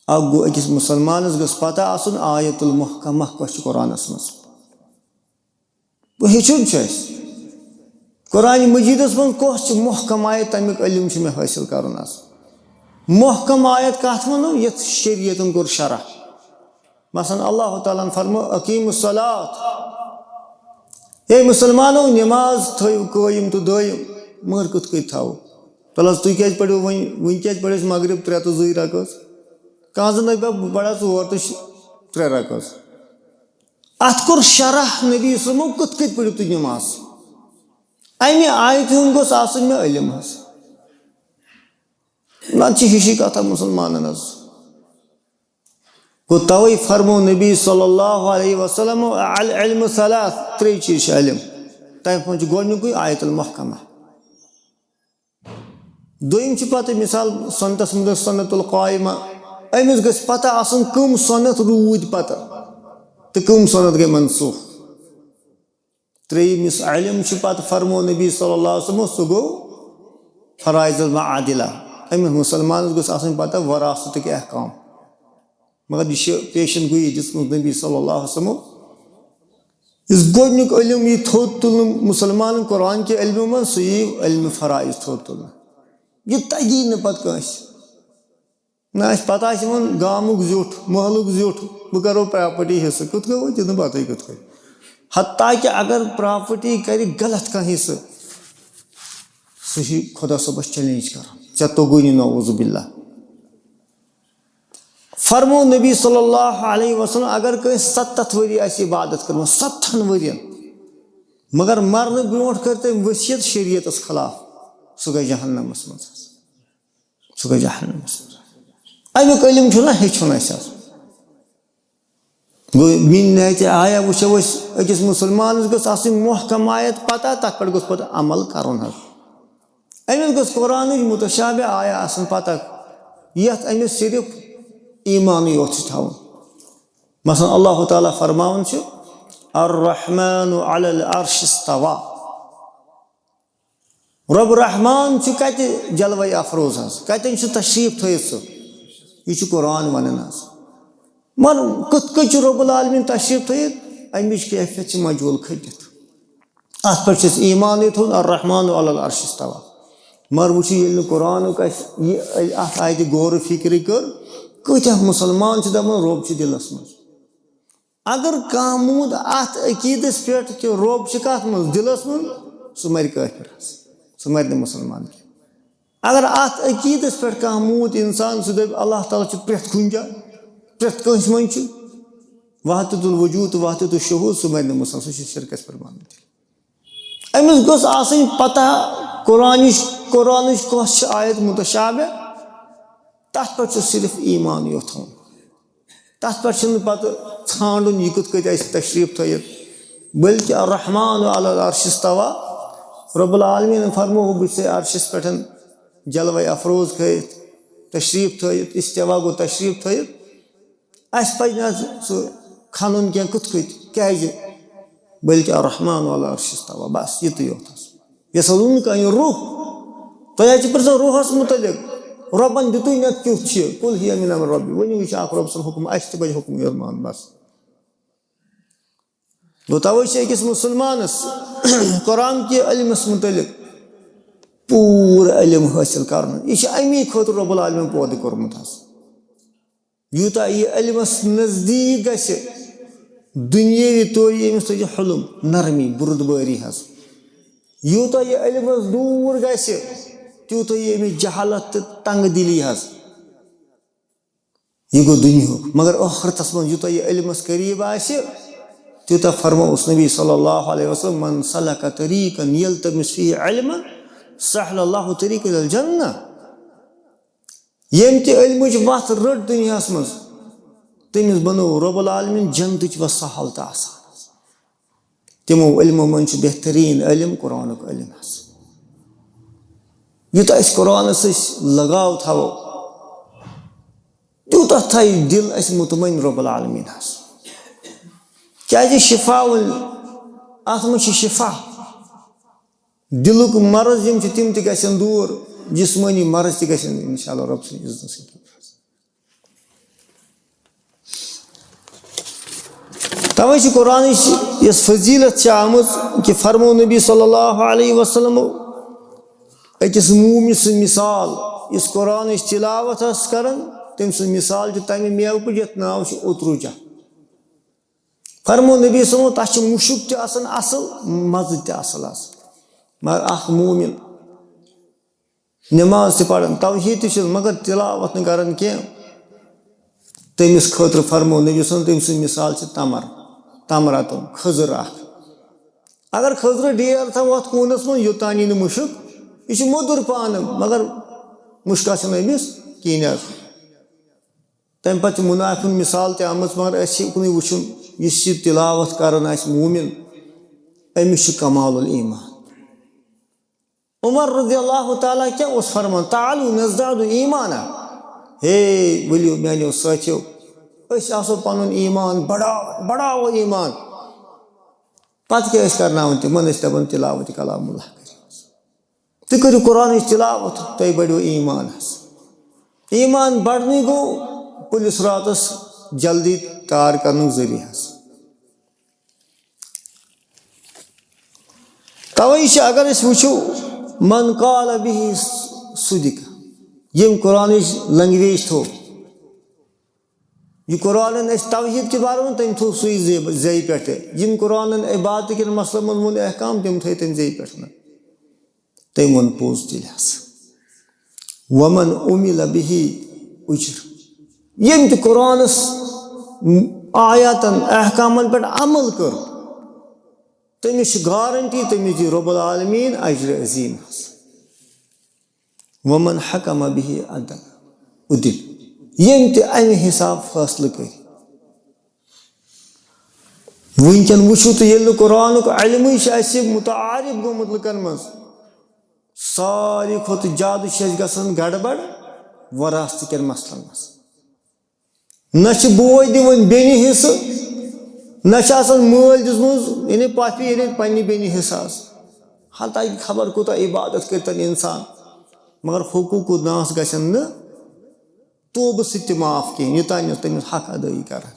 اَکھ گوٚو، أکِس مُسلمانَس گٔژھ پَتہ آسُن آیت المحکمہ کۄس چھِ قرآنَس منٛز۔ گوٚو، ہیٚچھُن چھُ اَسہِ۔ قرآن مجیدَس منٛز کۄس چھِ محکم آیت، تَمیُک علم چھُ مےٚ حٲصِل کَرُن آز۔ محکم آیت کَتھ وَنو؟ یَتھ شریعتَن کوٚر شرح۔ مثلاً اللہ تعالیٰ ہَن فرمو، "اقیموا الصلاۃ"۔ اے مُسلمانو، نماز تھٲیِو قٲیِم تہٕ دٲیِم۔ مگر کِتھ کٔنۍ تھاوو؟ تَلہٕ حظ، تُہۍ کیٛازِ پٔرِو وۄنۍ، وٕنۍ کیٛازِ پٔرِو أسۍ مغرب ترٛےٚ تہٕ زٕے رکٲژ؟ کانٛہہ زَن دَپہِ، "بہٕ پَرٕ ژور تہٕ شےٚ، ترٛےٚ رکٲژ۔" اَتھ کوٚر شرح نبی صٲبو، کِتھ کٔنۍ پٔرِو تُہۍ نماز۔ اَمہِ آیتہِ ہُنٛد گوٚژھ آسُن مےٚ علم حظ۔ نَتہٕ چھِ ہِشی کَتھا مُسلمانَن حظ۔ گوٚو، تَوَے فرمو نبی صلی اللہ علیہ وسلم، "العلم ثلاث"، ترٛےٚ چیٖز چھِ علم۔ تَمہِ منٛز چھُ گۄڈٕنیُکُے آیت المحکمہ۔ دوٚیِم چھِ پَتہٕ مِثال سُنتَس منٛز سُنت القائمہ، أمِس گٔژھ پَتہ آسُن کٕم سُنت روٗدۍ پَتہٕ تہٕ کٕم سُنت گٔے منسوخ۔ ترٛیٚیِم یُس علم چھُ پَتہٕ فرمو نبی صلی اللہ علیہ وسلم، سُہ گوٚو فرائض المعادلہ۔ أمِس مُسلمانَس گوٚژھ آسٕنۍ پَتہ وراثتٕکۍ احکام۔ مگر یہِ چھِ پیشن گویی دِژمٕژ نبی صلی اللہ علیہ وسلمو۔ یُس گۄڈٕنیُک علم یی تھوٚد تُلنہٕ مُسلمانَن قرآن کہِ علمہٕ منٛز، سُہ یی علمِ فرائض تھوٚد تُلنہٕ۔ یہِ تَگی نہٕ پَتہٕ کٲنٛسہِ۔ نہ آسہِ پَتہ، آسہِ یِمَن گامُک زیُٹھ، محلُک زیُٹھ، بہٕ کَرو پراپرٹی حصہٕ۔ کِتھ کٔنۍ وۄنۍ؟ تہِ نہٕ پَتہٕے کِتھ کٔنۍ۔ حتیٰ کہِ اگر پراپرٹی کَرِ غلط کانٛہہ حصہٕ، سُہ چھُ خۄدا صٲبَس چیلنج کَران، "ژےٚ توٚگُے نہٕ، نعوذ باللہ۔" فرمو نبی صلی اللہ علیہ وسلم، اگر کٲنٛسہِ سَتَتھ ؤری آسہِ عبادت کٔرمٕژ، سَتتھَن ؤرین، مگر مرنہٕ برونٛٹھ کٔر تٔمۍ ؤصیت شریعتَس خلاف، سُہ گژھِ جہنمَس منٛز۔ سُہ گژھِ جہنمَس منٛز۔ اَمیُک علم چھُنہ ہیٚچھُن اَسہِ آز۔ گوٚو، من نہایت آیا وٕچھو أسۍ، أکِس مُسلمانَس گٔژھ آسٕنۍ محکم آیت پَتہ، تَتھ پٮ۪ٹھ گوٚژھ پَتہٕ عمل کَرُن حظ۔ أمِس گٔژھ قرآنٕچ مُتشابہ آیا آسٕنۍ پَتہ، یَتھ أمِس صرف ایٖمانٕے یوت چھُ تھاوُن۔ مثلاً اللہ تعالیٰ فرماوان چھُ، "الرحمن علی العرش استوی۔" رب رحمان چھُ کَتہِ جلوَے افروز حظ؟ کَتٮ۪ن چھُ تشریٖف تھٲیِتھ سُہ؟ یہِ چھُ قرآن وَنان حظ۔ مگر کِتھ کٔنۍ چھُ رب العالمین تشریٖف تھٲیِتھ؟ اَمِچ کیفیت چھِ مجہوٗل کھٔٹِتھ۔ اَتھ پٮ۪ٹھ چھُ اَسہِ ایٖمانٕے تھوٚد، الرحمن علی العرش استوی۔ مگر وٕچھِو، ییٚلہِ نہٕ قرآنُک اَسہِ یہِ، اَتھ آیتہِ غور و فِکرٕے کٔر، کۭتیٛاہ مُسلمان چھِ دَپان، رۄب چھُ دِلَس منٛز۔ اگر کانٛہہ موٗد اَتھ عقیٖدَس پٮ۪ٹھ کہِ رۄب چھِ کَتھ منٛز؟ دِلَس منٛز، سُہ مَرِ کٲفِر حظ، سُہ مَرِ نہٕ مُسلمان کینٛہہ۔ اگر اَتھ عقیٖدَس پٮ۪ٹھ کانٛہہ موٗد اِنسان، سُہ دَپہِ، "اللہ تعالیٰ چھُ پرٛٮ۪تھ کُنہِ جایہِ، پرٛٮ۪تھ کٲنٛسہِ منٛز چھُ وحدت الوجود تہٕ وحدت الشہود"، سُہ مَرِ نہٕ مُسلمان، سُہ چھُ شِرکَس پٮ۪ٹھ مانُن تیٚلہِ۔ أمِس گوٚژھ آسٕنۍ پَتہ قرآنٕچ، قرآنٕچ کۄس چھِ آیت مُتشابہ، تَتھ پٮ۪ٹھ چھُ صرف ایٖمان یوت تھاوُن۔ تَتھ پٮ۪ٹھ چھُنہٕ پَتہٕ ژھانٛڈُن یہِ کِتھ کٔنۍ آسہِ تشریٖف تھٲیِتھ، بلکہِ الرحمن علی العرش استوی، رب العالمین فرموو، بہٕ چھُسے عرشَس پٮ۪ٹھ جلوَے افروز تھٲیِتھ، تشریٖف تھٲیِتھ، استوا گوٚو تشریٖف تھٲیِتھ۔ اَسہِ پَزِ نہٕ حظ سُہ کھَنُن کینٛہہ۔ کِتھ کٔنۍ؟ کیٛازِ؟ بلکہِ الرحمن علی العرش استوی، بس یِتُے یوت حظ۔ یَسألوٗنَکَ عَنِ الرُّوحِ، تۄہہِ حظ چھِ پرٛژھان روحَس مُتعلِق، رۄبَن دیُتُے نَتہٕ کیُتھ چھِ؟ قُلْ هِیَ مِنْ أَمْرِ رَبِّی، ؤنِو، یہِ چھِ اَکھ رۄب سُنٛد حُکُم، اَسہِ تہِ پَزِ حُکمٕے یوت مانُن بس۔ گوٚو، توے چھُ أکِس مُسلمانَس قرآن کہِ علمَس مُتعلِق پوٗرٕ علم حٲصِل کَرُن۔ یہِ چھُ اَمی خٲطرٕ رۄب العالمین پٲدٕ کوٚرمُت حظ۔ یوٗتاہ یہِ علمَس نزدیٖک گژھِ، دُنیٲوی طور یی أمِس تَتہِ حلم، نرمی، بُردبٲری حظ۔ یوٗتاہ یہِ علمَس دوٗر گژھِ، تیوٗتاہ یی أمِس جہالت تہٕ تنگ دلی حظ۔ یہِ گوٚو دُنیاہُک۔ مگر ٲخرتَس منٛز یوٗتاہ یہِ علمَس قریٖب آسہِ، تیوٗتاہ فرمووُس نبی صلی اللہ علیہ وسلم، "من سلک طریقا یلتمس فیہ علما سہل اللہ طریق الی الجنہ"۔ ییٚمۍ تہِ علمٕچ وَتھ رٔٹ دُنیاہَس منٛز، تٔمِس بَنوو رۄب العالمین جنتٕچ وَتھ سہل تہٕ آسان۔ تِمو علمو منٛز چھُ بہتریٖن علم قرآنُک علم حظ۔ یوٗتاہ أسۍ قرآنَس سۭتۍ لگاو تھاوو، تیوٗتاہ تھایہِ دِل اَسہِ مطمئن رۄب العالمین حظ۔ کیٛازِ شفا وۄنۍ، اَتھ منٛز چھِ شفا۔ دِلُک مرض یِم چھِ، تِم تہِ گژھن دوٗر، جسمٲنی مرض تہِ گژھن اِنشاء اللہ رۄب سٕنٛدِ اِذنہٕ سۭتۍ۔ توے چھِ قرآنٕچ یۄس فضیلت چھِ آمٕژ کہِ فرمو نبی صلی اللہ علیہ وسلم، أکِس مومن سٕنٛز مثال، یُس قرآنٕچ تلاوت آسہِ کران، تٔمۍ سٕنٛز مثال چھِ تَمہِ میوٕ پٲٹھۍ یَتھ ناو چھُ اترجہ۔ فرمو نبی صلی اللہ علیہ وسلم، تَتھ چھُ مُشُک تہِ آسان اَصٕل، مَزٕ تہِ اَصٕل آسان۔ مگر اکھ مومن نماز تہِ پران، توحید تہِ چھُ، مگر تلاوت نہٕ کران کینٛہہ۔ تٔمِس خٲطرٕ فرموو نبی صلی اللہ علیہ وسلم، تٔمۍ سٕنٛز مثال چھِ تمر، تمراتُن، کھٔزٕر اکھ۔ اگر کھٔزرٕ ڈیر تھاوو اتھ کوٗنس منٛز، یوٚتام یی نہٕ مُشُک، یہِ چھُ موٚدُر پانہٕ، مگر مُشکا چھُنہٕ أمِس کِہیٖنۍ حظ۔ تَمہِ پتہٕ چھِ مُنافِقن مثال تہِ آمٕژ، مگر اَسہِ چھِ اُکنُے وٕچھُن، یُس یہِ تلاوت کران آسہِ مومن، أمِس چھُ کمال الایمان۔ عمر رضی اللہ تعالیٰ کیٛاہ اوس فرمان؟ "تعالوا نزداد ایمانا"، ہے ؤلِو میٛانیو سٲتھیو، أسۍ آسو پنُن ایمان بڑاوان، بڑاوو ایمان۔ پتہٕ کیٛاہ ٲسۍ کرناوان تِمن؟ ٲسۍ دپان، "تلاوت کلام اللہ کٔرِو، تُہۍ کٔرِو قرآنٕچ تلاوت، تۄہہِ بڑیو ایمان حظ۔" ایمان بڑنٕے گوٚو پُلہِ صراطس جلدی تار کرنُک ذٔریعہٕ حظ۔ توے چھِ، اگر أسۍ وٕچھو، "من قال به صدق"، ییٚمۍ قرآنٕچ لنگویج تھوو، یہِ قرآنن اَسہِ توحید کہِ بارے منٛز، تٔمۍ تھوو سُے زے-، زیٚیہِ پٮ۪ٹھٕ۔ یِم قرآنن عبادت کٮ۪ن مسلن منٛز ووٚن احکام، تِم تھٲے تٔمۍ زیٚیہِ پٮ۪ٹھ نہٕ۔ تٔمۍ ووٚن پوٚز تیٚلہِ حظ۔ "ومن عمل به اجر"، ییٚمۍ تہِ قرآنس آیاتن، احکامن پٮ۪ٹھ عمل کٔر، تٔمِس چھِ گارنٹی، تٔمِس دی رۄب العالمیٖن اجر عظیٖم حظ۔ "ومن حکم به عدل عدل"، ییٚمۍ تہِ امہِ حساب فٲصلہٕ کٔرۍ۔ وٕنکٮ۪ن وٕچھِو تُہۍ، ییٚلہِ نہٕ قرآنُک علمٕے چھُ اَسہِ متعارف گوٚمُت لُکن منٛز، ساروی کھۄتہٕ زیادٕ چھِ اَسہِ گژھان گڑبڑ وراثتہٕ کٮ۪ن مسلن منٛز۔ نہ چھِ بوے دِوان بیٚنہِ حصہٕ، نہ چھِ آسان مٲلۍ دِژمٕژ، یعنی پۄپھِ، یعنی پننہِ بیٚنہِ حصہٕ حظ۔ حتیٰ کہِ خبر کوٗتاہ عبادت کٔرتن انسان، مگر حقوق الناس گژھن نہٕ توبہٕ سۭتۍ تہِ معاف کینٛہہ، یوٚتام نہٕ تٔمِس حق ادٲیی کرن۔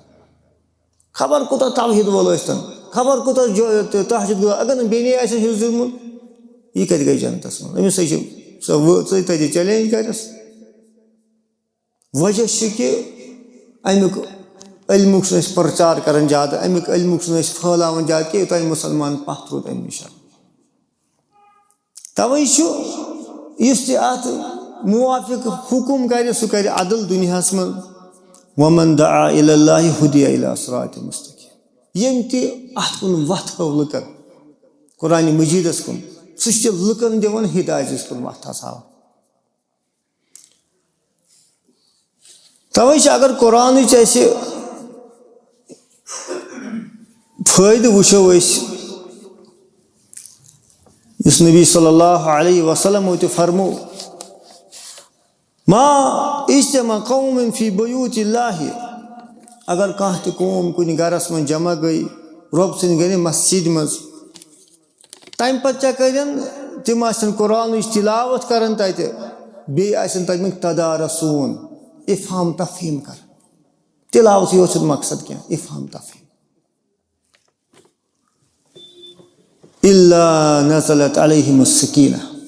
خبر کوٗتاہ توحید وول ٲسۍتن، خبر کوٗتاہ جو-، تہجد گزار، اگر نہٕ بیٚنے آسٮ۪س حصہٕ دیُتمُت، یہِ کتہِ گژھِ جنتس منٛز؟ أمِس ہے چھِ سۄ وٲژٕے تتہِ چیلنج کرٮ۪س۔ وجہ چھُ کہِ اَمیُک علمُک چھُنہٕ أسۍ پرچار کران زیادٕ، اَمیُک علمُک چھُنہٕ أسۍ پھٲلاوان زیادٕ کینٛہہ، یوٚتام مُسلمان پتھ روٗد اَمہِ نِش۔ توے چھُ یُس تہِ اَتھ موافق حکم کرِ، سُہ کرِ عدل دُنیاہَس منٛز۔ "ومن دعا الی اللہ ہدی الی صراط مستقیم"، ییٚمۍ تہِ اَتھ کُن وَتھ ہٲو لُکن، قرآن مجیدس کُن، سُہ چھُ لُکن دِوان ہدایتس کُن وَتھ ہساوان۔ توے چھِ، اگر قرآنٕچ اَسہِ فٲیدٕ وٕچھو أسۍ، یُس نبی صلی اللہ علیہ وسلمو تہِ فرمو، "ما اجتمع قوم فی بیوت اللہ"، اگر کانٛہہ تہِ قوم کُنہِ گرس منٛز جمع گٔے، رۄب سٕنٛدِ گرِ مسجد منٛز، تَمہِ پَتہٕ کیٛاہ کَرن؟ تِم آسن قرآنٕچ تِلاوت کَران تَتہِ، بیٚیہِ آسن تَمیُک تدارسوٗن، افہام تفہیٖم کَران۔ تِلاوتٕے یوت چھُنہٕ مقصد کینٛہہ، افہام تفہیٖم۔ إلا نزلت عليهم السكينة۔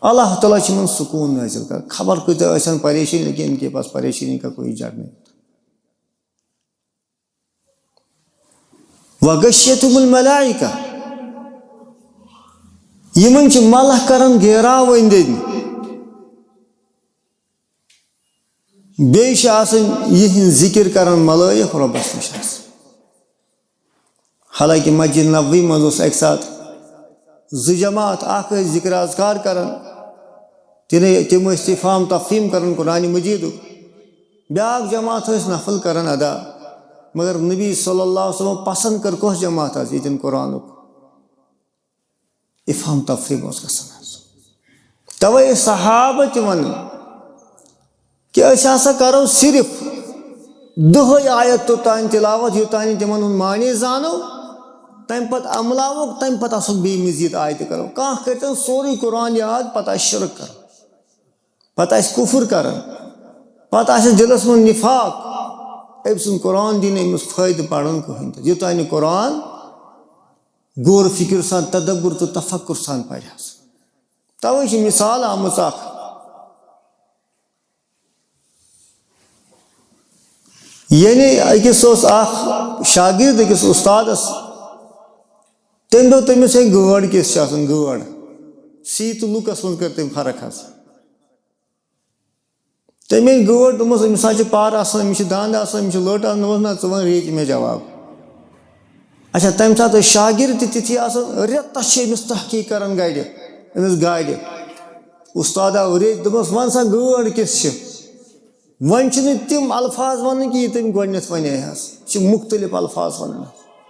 اللہ تعالیٰ چھُ یِمن سکوٗن نٲزِل کران۔ خبر کۭتیاہ ٲسن پریشٲنی، لیکن ان کے پاس پریشانی کا کوئی جڑ نہیں۔ وغشيتهم الملائكة۔ یِمن چھِ ملک کران گیراو أنٛدۍ أنٛدۍ۔ بیٚیہِ چھِ آسان یِہِنٛز ذِکِر کران ملٲیِک رۄبَس نِش آسان۔ حالانکہ مسجد نبوی منٛز اوس اَکہِ ساتہٕ زٕ جماعت، اَکھ ٲسۍ ذِکر اذکار کران، تِنہٕ-، تِم ٲسۍ تفہام تفہیم کران قرآن مجیدُک، بیٛاکھ جماعت ٲسۍ نفل کران ادا۔ مگر نبی صلی اللہ علیہ وسلم پسند کٔر کۄس جماعت حظ؟ ییٚتٮ۪ن قرآنُک افہام تفہیم اوس گژھان حظ۔ توے ٲسۍ صحابہ تہِ ونان کہِ أسۍ ہسا کرو صرف دہے آیت توٚتام تلاوت، یوٚتام نہٕ تِمن ہُنٛد معنی زانو، تمہِ پتہٕ عملاوُک، تمہِ پتہٕ آسُکھ بیٚیہِ مزید آیتہِ کرو۔ کانٛہہ کٔرۍتن سورُے قرآن یاد، پتہٕ آسہِ شرک کران، پتہٕ آسہِ کفر کران، پتہٕ آسہِ دلس منٛز نفاق، أمۍ سُنٛد قرآن دی نہٕ أمِس فٲیدٕ پرُن کٕہٕنۍ تہِ، یوٚتام نہٕ قرآن غور فکر سان، تدبر تہٕ تفکر سان پرِ حظ۔ توے چھِ مثال آمٕژ اکھ۔ یعنی أکِس اوس اکھ شاگرد أکِس استادس، تٔمۍ دوٚپ تٔمِس، "ہے، گٲڈ کِژھ چھِ آسان، گٲڈ؟" سی تہٕ لُکس منٛز کٔر تٔمۍ فرق حظ۔ تٔمۍ أنۍ گٲڈ، دوٚپمَس، "أمِس حظ چھِ پَر آسان، أمِس چھِ دَنٛد آسان، أمِس چھِ لٔٹ آسان۔" دوٚپمَس، "نہ، ژٕ وَن ریٚتۍ مےٚ جواب۔" اچھا، تَمہِ ساتہٕ ٲسۍ شاگرد تہِ تِتھی آسان، رٮ۪تَس چھِ أمِس تحقیٖق کَران گَرِ، أمِس گَرِ۔ اُستاد آو ریٚتۍ، دوٚپمَس، "وَن سا، گٲڈ کِژھ چھِ؟" وۄنۍ چھِنہٕ تِم الفاظ وَنٕنۍ کہِ یہِ تٔمۍ گۄڈٕنٮ۪تھ وَنے ہَس۔ یہِ چھِ مُختٔلِف الفاظ وَنان۔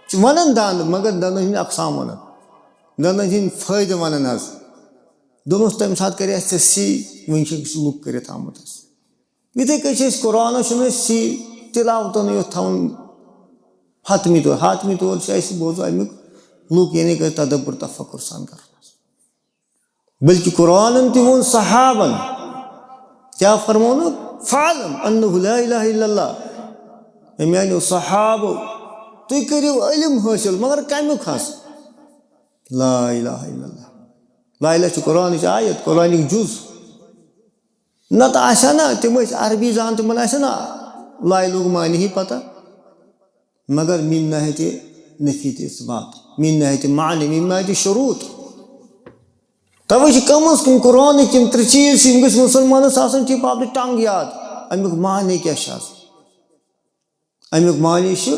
چھِ وَنان دَنٛد، مگر دَنٛدَن ہِنٛدۍ اقسام وَنان۔ دَنٛدَن ہِنٛدۍ فٲیدٕ وَنان حظ۔ دوٚپمَس، "تَمہِ ساتہٕ کَرِ اَسہِ ژےٚ سی، وٕنہِ چھِ أسۍ لُکھ کٔرِتھ آمُت حظ۔" یِتھَے کٔنۍ چھِ أسۍ قرآنَس چھُنہٕ أسۍ سی تِلاوتَن یوت تھاوُن حتمی طور۔ حتمی طور چھِ اَسہِ بوزُن اَمیُک لُکھ، یعنی کہِ تدبر تفکر سان کَرُن حظ۔ بلکہِ قرآنَن تہِ ووٚن صحابَن، کیٛاہ فرمونُکھ؟ "فاعلم انہ لا الہ الا اللہ۔" اے میٛانیو صحابو، تُہۍ کٔرِو علم حٲصِل، مگر کَمیُک حظ؟ لا الہ الا اللہ۔ لا الہ چھُ قرآنٕچ آیت، قرآنٕکۍ جُز۔ نتہٕ آسہِ ہا نا، تِم ٲسۍ عربی زان، تِمن آسہِ ہا نا لا الہُک معنی ہی پتہ۔ مگر من ناحیت نفی تہٕ اثبات، من ناحیت معنی، من ناحیت شروط۔ توے چھِ کم از کم قرآنٕکۍ یِم ترٛےٚ چیٖز چھِ، یِم گٔژھۍ مُسلمانس آسٕنۍ tip of the tongue یاد۔ امیُک معنی کیٛاہ چھُ آسان؟ امیُک معنی چھُ،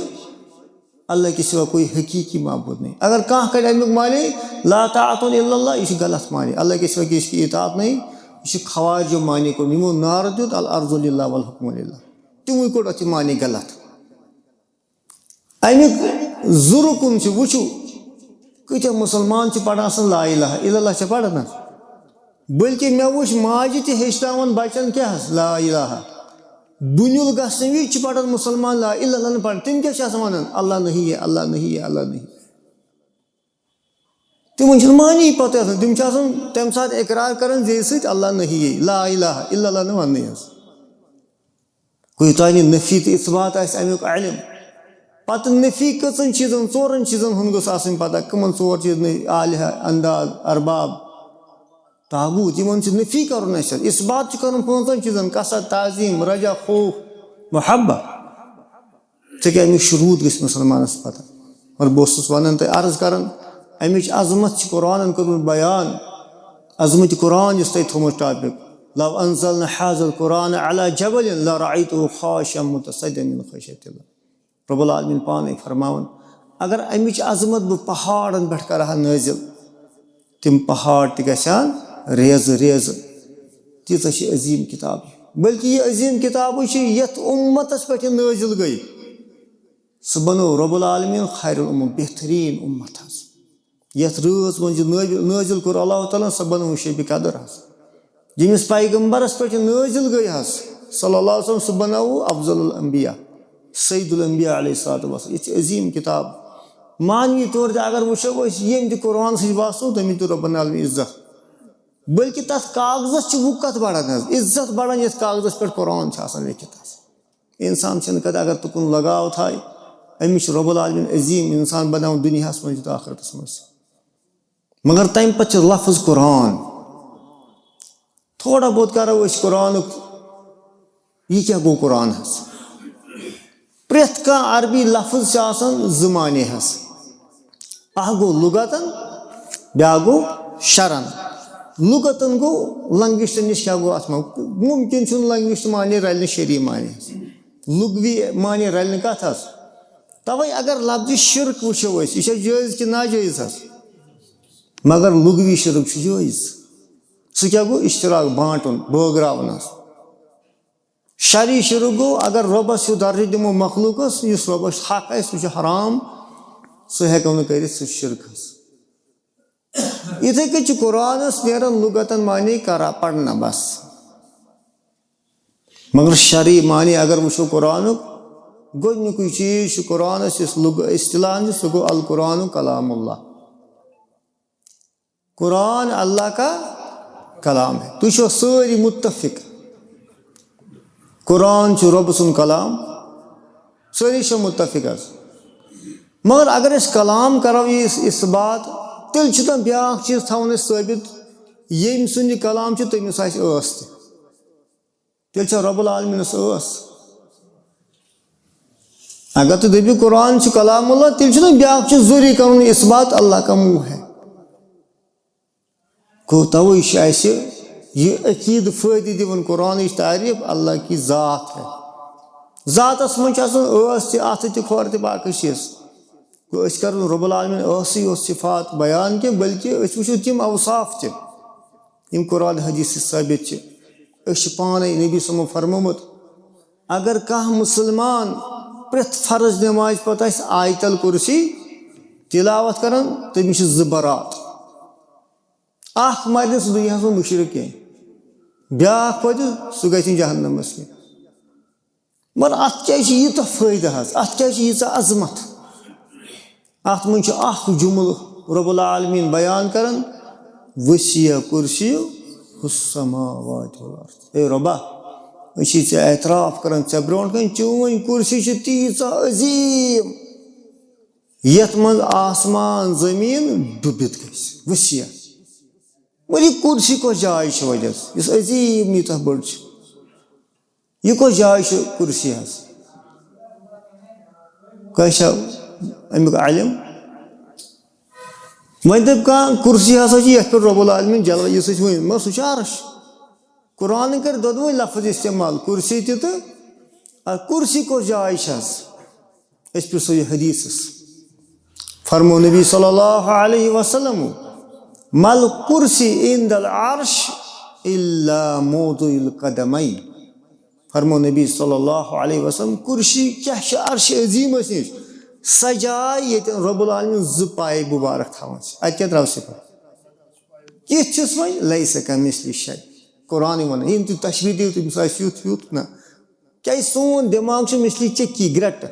اللہ کے سوا کوئی حقیقی معبود نہیں۔ اگر کانٛہہ کرِ امیُک معنی لا طاعت الا اللہ، یہِ چھُ غلط معنی۔ اللہ کے سوا کسی کی اطاعت نہیں، یہِ چھُ خوارجو معنی کوٚڑمُت۔ یِمو نعرٕ دیُت الارض للہ والحکم للہ، تِموٕے کوٚڑ اَتھ یہِ معنی غلط۔ امیُک زٕ رُکُن چھُ، وٕچھِو، کۭتیٛاہ مُسلمان چھِ پران آسان لا الہ الا اللہ چھِ پران حظ۔ بلکہِ مےٚ وٕچھ ماجہِ تہِ ہیٚچھناوان بچن کیٛاہ حظ؟ لا الہ۔ بُنیُل گژھنہٕ وِزِ چھِ پران مُسلمان لا الہ الا اللہ نہٕ پران۔ تِم کیٛاہ چھِ آسان ونان؟ اللہ نہیں ہے، اللہ نہیں ہے، اللہ نہیں۔ تِمن چھُنہٕ معنی پتہ آسان۔ تِم چھِ آسان تمہِ ساتہٕ اقرار کران زیٚیہِ سۭتۍ اللہ نہیں ہے، لا الہ الا اللہ نہٕ وننٕے حظ۔ گوٚو یوٚتام نہٕ نفی تہٕ اثبات آسہِ امیُک علم، پتہٕ نفی کٔژن چیٖزن، ژورن چیٖزن ہُنٛد گوٚژھ آسٕنۍ پتہ، کٕمن ژور چیٖز نہٕ؟ آلہہ، انداد، ارباب، طاغوت، یِمن چھُ نفی کرُن اَسہِ۔ اثبات چھُ کرُن پانٛژن چیٖزن: قصد، تعظیم، رجا، خوف، محبت۔ ژےٚ کیٛاہ اَمیُک شروٗط گژھِ مُسلمانَس پَتہ؟ اور بہٕ اوسُس وَنان تۄہہِ، عرض کَران، اَمِچ عظمت چھِ قرآنَن کٔرمٕژ بیان۔ عظمت قرآن یُس تۄہہِ تھوٚومُت topic، "لو انزلنا هذا القرآن على جبل لرأيته خاشعا متصدعا من خشية الله۔" رب العالمین پانَے فرماوان، اگر اَمِچ عظمت بہٕ پہاڑَن پٮ۪ٹھ کَرٕ ہا نٲزِل، تِم پہاڑ تہِ گژھن ریزٕ ریزٕ۔ تیٖژاہ چھِ عظیٖم کِتاب یہِ۔ بلکہِ یہِ عظیٖم کِتابٕے چھِ یَتھ اُمتَس پٮ۪ٹھ یہِ نٲزِل گٔے، سُہ بنوو رب العالمین خیر الامم، بہتریٖن اُمت حظ۔ یَتھ رٲژ منٛز یہِ نٲوِ-، نٲزِل کوٚر اللہ تعالیٰ ہَن، سۄ بنٲوٕن شبِ قدر حظ۔ ییٚمِس پیغمبرس پٮ۪ٹھ یہِ نٲزِل گٔے حظ، صلی اللہ علیہ وسلم، سُہ بناوو افضل الانبیاء، سید الانبیاء علیہ الصلوۃ والسلام۔ یہِ چھِ عظیٖم کِتاب۔ معنوی طور تہِ اگر وٕچھو أسۍ، ییٚمۍ تہِ قرآن سۭتۍ واسطو، تٔمِس دیُت رۄبن العالمین عزت۔ بلکہِ تَتھ کاغذس چھِ وُہ کَتھ بڑان حظ، عزت بڑان یَتھ کاغذس پٮ۪ٹھ قرآن چھُ آسان لیکھِتھ حظ۔ اِنسان چھِنہٕ کَتھ، اگر تُکُن لگاو تھایہِ، أمِس چھُ رۄب العالمین عظیٖم اِنسان بناوُن دُنیاہَس منٛز تہٕ آخرتَس منٛز۔ مگر تَمہِ پَتہٕ چھُ لفظ قرآن۔ تھوڑا بہت کَرو أسۍ قرآنُک، یہِ کیٛاہ گوٚو قرآن حظ؟ پرٛٮ۪تھ کانٛہہ عربی لفظ چھِ آسان زٕ معنی حظ۔ اَکھ گوٚو لُغتن، بیٛاکھ گوٚو شرعن۔ لُغتن گوٚو لنگوسٹن نِش کیٛاہ گوٚو اَتھ منٛز؟ مُمکِن چھُنہٕ لنگوسٹ معنی رَلہِ نہٕ شرعی معنی حظ۔ لغوی معنی رَلہِ نہٕ کَتھ حظ؟ تَوَے اگر لفظِ شرک وٕچھو أسۍ، یہِ چھا جٲیز کِنہٕ ناجٲیز حظ؟ مگر لغوی شرک چھُ جٲیز۔ سُہ کیٛاہ گوٚو؟ اشتراک، بانٹُن، بٲگراوُن حظ۔ شرعی شرک گوٚو، اگر رۄبَس ہیوٗ درجہٕ دِمو مخلوٗقَس، یُس رۄبَس حق آسہِ، سُہ چھُ حرام، سُہ ہٮ۪کو نہٕ کٔرِتھ، سُہ چھُ شرک حظ۔ یِتھَے کٔنۍ چھُ قرآنَس نیران لُغتَن معنی کرا پَرنہٕ بَس۔ مگر شرعی معنی اگر وٕچھو قرآنُک، گۄڈٕنیُکُے چیٖز چھُ قرآنَس یُس لُغ-، اصطلاحن چھُ، سُہ گوٚو القرآن کلام اللہ۔ قرآن اللہ کا کلام ہے۔ تُہۍ چھِو سٲری مُتفِق۔ قرآن چھُ رۄبہٕ سُنٛد کلام۔ سٲری چھِ مُتفِق حظ۔ مگر اگر أسۍ کلام کرو یہِ اِس-، اِثبات، تیٚلہِ چھُ تَتھ بیٛاکھ چیٖز تھاوُن اَسہِ ثٲبِت، ییٚمۍ سُنٛد یہِ کلام چھُ، تٔمِس آسہِ ٲس تہِ۔ تیٚلہِ چھا رۄب العالمیٖنَس ٲس؟ اگر تُہۍ دٔپِو قرآن چھُ کلام اللہ، تیٚلہِ چھُنہ بیٛاکھ چیٖز ضروٗری کرُن، اِثبات اللہ کا منہ ہے۔ گوٚو، توے چھُ اَسہِ یہِ عقیٖدٕ فٲیدٕ دِوان قرآنٕچ تعریٖف اللہ کی ذات ہے۔ ذاتَس منٛز چھِ آسان ٲس تہِ، اَتھٕ تہِ، کھۄر تہِ، باقٕے چیٖز۔ گوٚو، أسۍ کَرو نہٕ رۄب العالمیٖن ٲسٕے یوت صفات بیان کینٛہہ، بلکہِ أسۍ وٕچھو تِم اوصاف تہِ، یِم قرآن حدیث سۭتۍ ثٲبت چھِ۔ أسۍ چھِ پانَے نبی صٲبَن فرمومُت، اگر کانٛہہ مُسلمان پرٛٮ۪تھ فرض نمازِ پتہٕ آسہِ آیت الکرسی تلاوت کران، تٔمِس چھِ زٕ برات۔ اکھ مرِ نہٕ سُہ دُنیاہَس منٛز مُشرِک کینٛہہ، بیٛاکھ پھٲلہِ، سُہ گژھِ نہٕ جہنمس کینٛہہ۔ مگر اتھ کیٛازِ چھُ یوٗتاہ فٲیدٕ حظ؟ اتھ کیٛازِ چھِ ییٖژاہ عظمت؟ اتھ منٛز چھُ اکھ جملہٕ رب العالمین بیان کران، وسیع کرسیہ السماوات والارض۔ اے رۄبا، أسۍ چھِ ژےٚ اعتراف کران ژےٚ برونٛٹھ کنہِ، چٲنۍ کرسی چھِ تیٖژاہ عظیٖم، یتھ منٛز آسمان زمین ڈُبِتھ گژھِ۔ وسیع۔ مگر یہِ کرسی کۄس جاے چھِ وۄنۍ حظ، یُس عظیٖم ییٖژاہ بٔڑ چھِ؟ یہِ کۄس جاے چھِ کرسی حظ؟ کٲنٛسہِ چھا امیُک علم؟ وۄنۍ دَپہِ کانٛہہ، کرسی ہسا چھِ یتھ پٮ۪ٹھ رب العالمین جل، یُس أسۍ ؤنۍ، مگر سُہ چھُ عرش۔ قرآنن کٔرۍ دۄدوٕنۍ لفظ استعمال، کرسی تہِ تہٕ، آ، کرسی کۄس جاے چھِ حظ؟ أسۍ پرٛژھو یہِ حدیثس۔ فرمو نبی صلی اللہ علیہ وسلم، "ما الکرسی عند العرش الا موضع القدمین۔" فرمو نبی صلی اللہ علیہ وسلم، کرسی کیٛاہ چھِ عرش عظیمس نِش؟ سۄ جاے ییٚتٮ۪ن رب العالمین زٕ پایہِ مبارک تھاوان چھِ۔ اتہِ کیٛاہ درٛاو صفت؟ یِتھ چھُس وۄنۍ، لیس کمثلہ شیء۔ قرآنٕے وَنان، یِم تہِ تشبیہ دِیِو، تٔمِس آسہِ یُتھ یُتھ نہ۔ کیٛازِ سون دٮ۪ماغ چھُ مثلِ چکی، گرٛٹہٕ۔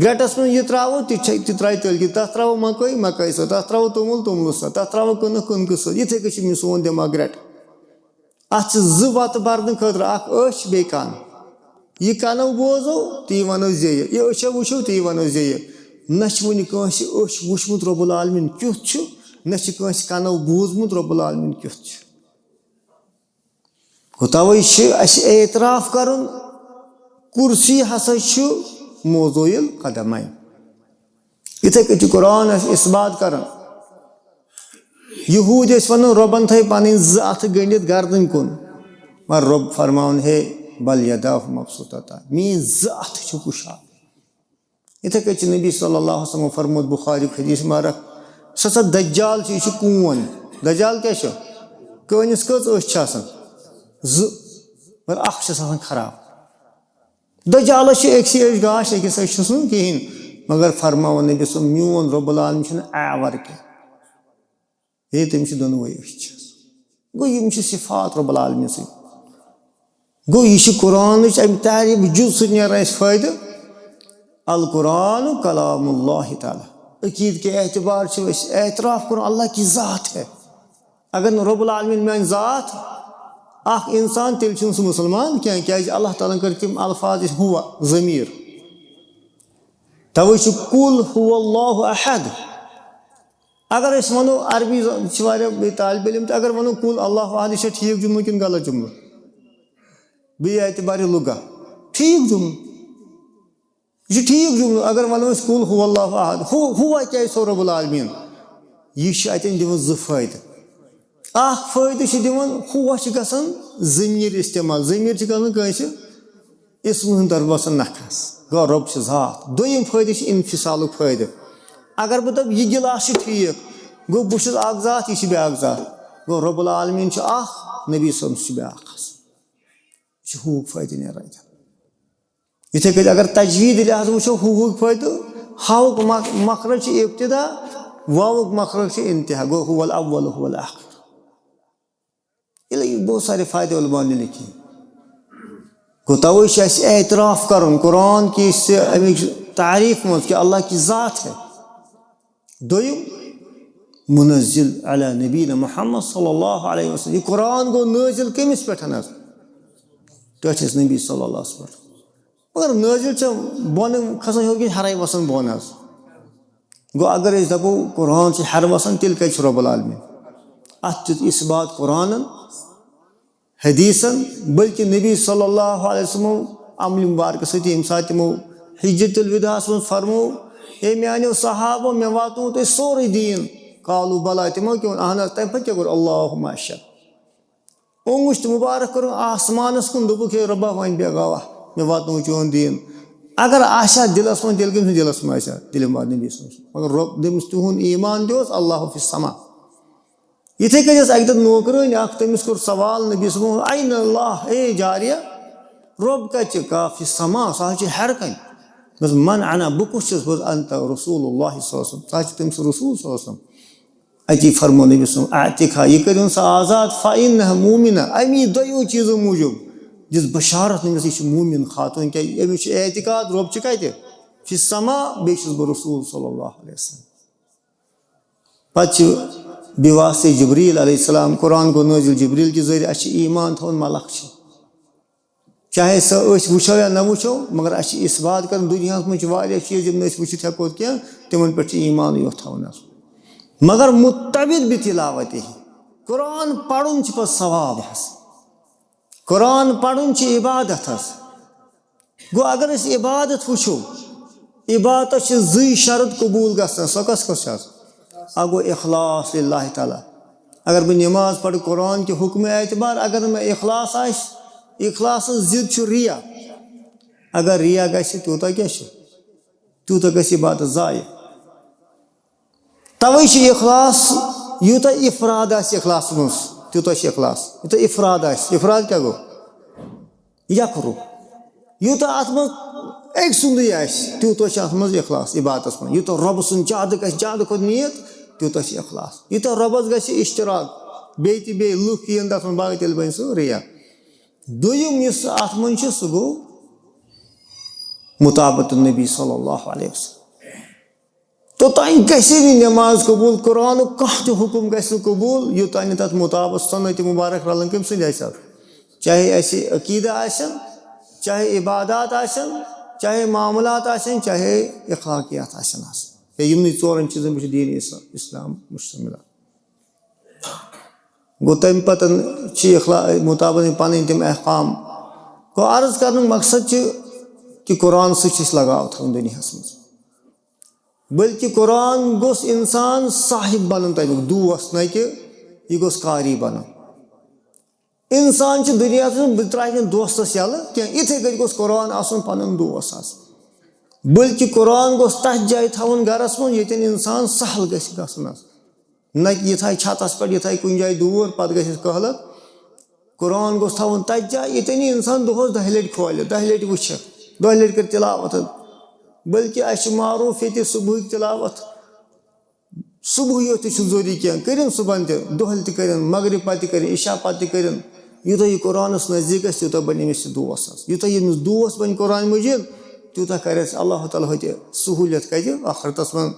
گرٛٹَس منٛز یہِ ترٛاوو، تہِ چھِ، تہِ ترٛایہِ تٔلۍ کِنۍ۔ تَتھ ترٛاوو مَکٲے، مَکٲے سۭتۍ۔ تَتھ ترٛاوو توٚمُل، توٚملہٕ سۭتۍ۔ تَتھ ترٛاوو کٕنٕک، کٕنکہٕ سۭتۍ۔ یِتھَے کٔنۍ چھِ یہِ سون دٮ۪ماغ گرٛٹہٕ۔ اَتھ چھِ زٕ وَتہٕ بَرنہٕ خٲطرٕ، اَکھ أچھ، بیٚیہِ کَن۔ یہِ کَنو بوزو، تی وَنو زیٚیہِ۔ یہِ أچھو وٕچھو، تی وَنو زیٚیہِ۔ نہ چھِ وٕنہِ کٲنٛسہِ أچھ وٕچھمُت رۄب العالمین کیُتھ چھُ، نہ چھِ کٲنٛسہِ کَنو بوٗزمُت رۄب العالمین کیُتھ چھُ۔ گوٚو، توے چھُ اَسہِ اعتراف کَرُن، کرسی ہسا چھُ موضوع القدمین۔ یِتھَے کٔنۍ چھُ قرآن اَسہِ اثبات کَران۔ یہوٗدۍ ٲسۍ وَنان، "رۄبَن تھٲے پَنٕنۍ زٕ اَتھٕ گٔنٛڈِتھ گردٕنۍ کُن۔" مگر رۄب فرماوان، "ہے، بل یداہ مبسوطتان، میٛٲنۍ زٕ اَتھٕ چھِ کُشاد۔" یِتھَے کٔنۍ چھُ نبی صلی اللہ علیہ وسلم فرموت بخاری حدیث مبارک، سُہ ہسا دجال چھُ، یہِ چھُ کوٗن۔ دجال کیٛاہ چھُ؟ کٲنِس کٔژ أچھ چھِ آسان؟ زٕ، مگر اَکھ چھَس آسان خراب۔ دجالَس چھِ أکسٕے أچھ گاش، أکِس أچھ چھُس نہٕ کِہیٖنۍ۔ مگر فرماوان نبی صٲب، میون رب العالمین چھُنہٕ آوَر کینٛہہ۔ ہے، تٔمِس چھِ دۄنوَے أچھ۔ گوٚو، یِم چھِ صفات رب العالمین سٕنٛدۍ۔ گوٚو، یہِ چھِ قرآنٕچ اَمہِ تعریٖف جُز سۭتۍ نیران اَسہِ فٲیدٕ۔ القرآن کلام اللہ تعالیٰ۔ عقیٖدٕ کہِ اعتبار چھِ أسۍ اعتراف کران اللہ کی ذات ہے۔ اگر نہٕ رب العالمین میٛانہِ ذات اکھ انسان، تیٚلہِ چھُنہٕ سُہ مُسلمان کینٛہہ، کیٛازِ اللہ تعالیٰ ہن کٔر تِم الفاظ یُس ہوا ضمیٖر۔ توے چھُ قل هو اللہ احد۔ اگر أسۍ وَنو، عربی ز-، چھِ واریاہ بیٚیہِ طالب علم تہِ، اگر وَنو، قل اللہ احد، یہِ چھا ٹھیٖک جملہٕ کِنہٕ غلط جملہٕ؟ بیٚیہِ اعتبارِ لغہ، ٹھیٖک جملہٕ۔ یہِ چھُ ٹھیٖک جملہٕ۔ اگر وَنو أسۍ، قل هو اللہ احد، ہو، ہوا کیٛازِ چھُ رب العالمین؟ یہِ چھُ اَتٮ۪ن دِوان زٕ فٲیدٕ۔ اکھ فٲیدٕ چھُ دِوان، ہوا چھُ گژھان ضمیٖر استعمال، ضمیٖر چھُ گژھان کٲنٛسہِ اسمہٕ ہُنٛد دربسن نکھس، گوٚو رب چھُ ذات۔ دوٚیِم فٲیدٕ چھُ انفصالُک فٲیدٕ۔ اگر بہٕ دَپہٕ، یہِ گِلاس چھُ ٹھیٖک، گوٚو بہٕ چھُس اکھ ذات، یہِ چھُ بیٛاکھ ذات۔ گوٚو رب العالمین چھُ اکھ، نبی صٲب چھُ بیٛاکھ آسان۔ یہِ چھُ ہوٗک فٲیدٕ نیران اَتٮ۪ن۔ یِتھَے کٔنۍ اگر تجویٖد لحاظ وٕچھو، ہوٗہُک فٲیدٕ، ہاوُک مخ-، مخرج چھُ ابتدا، واوُک مخرج چھُ انتہا، گوٚو هو الاول هو الاخر۔ ییٚلہِ یہِ بہت سارے فائدے علماء نے لکھی۔ گوٚو توے چھُ اَسہِ اعتراف کرُن قرآن کی، اس سے اَمِچ تعریف منٛز کہ اللہ کی ذات ہے۔ دوٚیِم، منزل علی نبینا محمد صلی اللہ علیہ وسلم۔ یہِ قرآن گوٚو نٲزِل کٔمِس پٮ۪ٹھ حظ؟ ٹٲٹھِس نبی صلی اللہ علیہ وسلم۔ مگر نٲزِل چھا بۄنہٕ کھسان ہیوٚر کِنہٕ ہیٚرَے وَسان بۄن حظ؟ گوٚو اگر أسۍ دَپو قرآن چھُ ہیٚرٕ وَسان، تیٚلہِ کَتہِ چھُ رب العالمین؟ اَتھ دیُت اثبات قرآنن، حدیثن، بلکہ نبی صلی اللہ علیہ وسلم عملِ مبارکس سۭتۍ، ییٚمہِ ساتہٕ تِمو حجۃ الوداعس منٛز فرموو، "اے میانیو صحابو، مےٚ واتنوو تۄہہِ سورُے دیٖن؟" قالوا بلی، تِمو کیٛاہ ووٚن؟ اہن حظ۔ تَمہِ پتہٕ کیٛاہ کوٚر؟ اللہم اشہد۔ اوٚنٛگُج تہِ مُبارک کوٚرُن آسمانس کُن، دوٚپُکھ، "ہے رۄبا، وۄنۍ بیٚہہ گواہ، مےٚ واتنوو چون دیٖن۔" اگر آسہِ ہا دِلس منٛز، تیٚلہِ کٔمۍ سٕنٛدِ دِلس منٛز آسہِ ہا؟ دِلہِ منٛز نبی صٲب۔ مگر رۄب، تٔمِس تِہُنٛد ایٖمان تہِ اوس، اللہ فی السما۔ یِتھَے کٔنۍ ٲس اَکہِ دۄہ نوکرٲنۍ اکھ، تٔمِس کوٚر سوال نبی صٲبُن، "این اللہ، اے جاریہ، رۄب کَتہِ چھِ؟" "قال فی السما، سُہ حظ چھُ ہیٚرٕ کَنہِ۔" دوٚپُس، "من انا، بہٕ کُس چھُس؟" دوٚپُس، "انت رسول اللہ صلی اللہ علیہ وسلم، ژٕ حظ چھُکھ تٔمۍ سُنٛد رسول صلی اللہ علیہ وسلم۔" اَتی فرموو نبی صٲبُن، "اعتقها، یہِ کٔرِو سا آزاد، فانها مومنہ، اَمی دۄیو چیٖزو موٗجوٗب دِژ بشارت أمِس، یہِ چھِ مومن خاتوٗن، کیٛازِ أمِس چھُ اعتقاد، رۄب چھُ کَتہِ؟ فی السما، بیٚیہِ چھُس بہٕ رسول صلی اللہ علیہ وسلم۔" پتہٕ چھِ بواسطہ جبریل علیہ السلام، قرآن گوٚو نٲزِل جبریل کہِ ذٔریعہٕ، اَسہِ چھِ ایٖمان تھاوُن ملک چھِ۔ چاہے سۄ أسۍ وٕچھو یا نہ وٕچھو، مگر اَسہِ چھِ اثبات کَرُن، دُنیاہَس منٛز چھِ واریاہ چیٖز یِم نہٕ أسۍ وٕچھِتھ ہٮ۪کو کینٛہہ، تِمَن پٮ۪ٹھ چھِ ایٖمانٕے یوت تھاوُن حظ۔ مگر مُتبِد بِتِلاوَتِہ، قرآن پَرُن چھِ پَتہٕ ثواب حظ۔ قرآن پَرُن چھِ عبادت حظ۔ گوٚو اگر أسۍ عبادت وٕچھو، عبادتس چھِ زٕے شرط قبوٗل گژھان، سۄ کۄس کۄس چھِ آسان؟ اکھ گوٚو اخلاص للہ تعالیٰ۔ اگر بہٕ نماز پرٕ قرآن کہِ حکمہٕ اعتبار، اگر نہٕ مےٚ اخلاص آسہِ، اخلاصس ضد چھُ ریا۔ اگر ریا گژھِ، تیوٗتاہ کیٛاہ چھُ؟ تیوٗتاہ گژھِ عبادت ضایع۔ توے چھُ اخلاص، یوٗتاہ افراد آسہِ اخلاصس منٛز، تیوٗتاہ چھُ اخلاص۔ یوٗتاہ افراد آسہِ، افراد کیٛاہ گوٚو؟ یک روح۔ یوٗتاہ اتھ منٛز أکۍ سُنٛدُے آسہِ، تیوٗتاہ چھُ اتھ منٛز اخلاص عبادتس منٛز۔ یوٗتاہ رۄبہٕ سُنٛد زیادٕ گژھِ، زیادٕ کھۄتہٕ نیت، تیوٗتاہ چھُ اخلاص۔ یوٗتاہ رۄبس گژھِ اشتراک، بیٚیہِ تہِ بیٚیہِ لُکھ یِن تتھ منٛز باگ، تیٚلہِ بنہِ سُہ ریا۔ دوٚیِم یُس اتھ منٛز چھُ، سُہ گوٚو مطابقت النبی صلی اللہ علیہ وسلم۔ توٚتام گژھِ نہٕ نماز قبوٗل، قرآنُک کانٛہہ تہِ حُکُم گژھِ نہٕ قبوٗل، یوٚتام نہٕ تَتھ مُطابق سُنت مبارک رلان کٔمۍ سٕنٛدۍ آسہِ اَتھ۔ چاہے اَسہِ عقیٖدٕ آسن، چاہے عبادات آسن، چاہے معاملات آسن، چاہے اخلاقیات آسن آسان۔ یا یِمنٕے ژورن چیٖزن پٮ۪ٹھ چھُ دیٖن اسلام، اسلام مشتمل۔ گوٚو تَمہِ پتہٕ چھِ اخلا-، مُطابق پنٕنۍ تِم احکام۔ گوٚو عرض کرنُک مقصد چھُ کہِ قرآن سۭتۍ چھِ أسۍ لگاو تھاوُن دُنیاہس منٛز۔ بلکہ قرآن گوٚژھ انسان صاحب بنُن تمیُک، دوست نہ کہ یہِ گوٚژھ قاری بنُن۔ انسان چھُ دُنیاہس منٛز، بہٕ ترٛاوٕ نہٕ دوستس یلہٕ کینٛہہ، یِتھے کٔنۍ گوٚژھ قرآن آسُن پنُن دوست حظ۔ بلکہ قرآن گوٚژھ تتھ جایہِ تھاوُن گرس منٛز، ییٚتٮ۪ن انسان سہل گژھِ گژھُن حظ۔ نہ کہ یہِ تھایہِ چھتس پٮ۪ٹھ، یہِ تھایہِ کُنہِ جایہِ دوٗر، پتہٕ گژھٮ۪س قحلت۔ قرآن گوٚژھ تھاوُن تتہِ جایہِ، ییٚتٮ۪ن یہِ انسان دۄہس دہہِ لٹہِ کھولہِ، دہہِ لٹہِ وٕچھِ، دۄیہِ لٹہِ کرِ تلاوت۔ بلکہ اسہِ چھُ معروف ییٚتہِ صبحٕکۍ تلاوت، صبحٕے یوت تہِ چھُنہٕ ضروٗری کینٛہہ، کٔرِن صبحن تہِ، دۄہلہِ تہِ کٔرِن، مغرب پتہٕ تہِ کٔرِن، عشاء پتہٕ تہِ کٔرِن۔ یوٗتاہ یہِ قرآنس نزدیٖک گژھِ، تیوٗتاہ بنہِ أمِس یہِ دوست حظ۔ یوٗتاہ ییٚمِس دوست بنہِ قرآن مجیٖد، تیوٗتاہ کرِ اسہِ اللہ تعالیٰ ہُتہِ سہوٗلیت کتہِ؟ آخرتس منٛز۔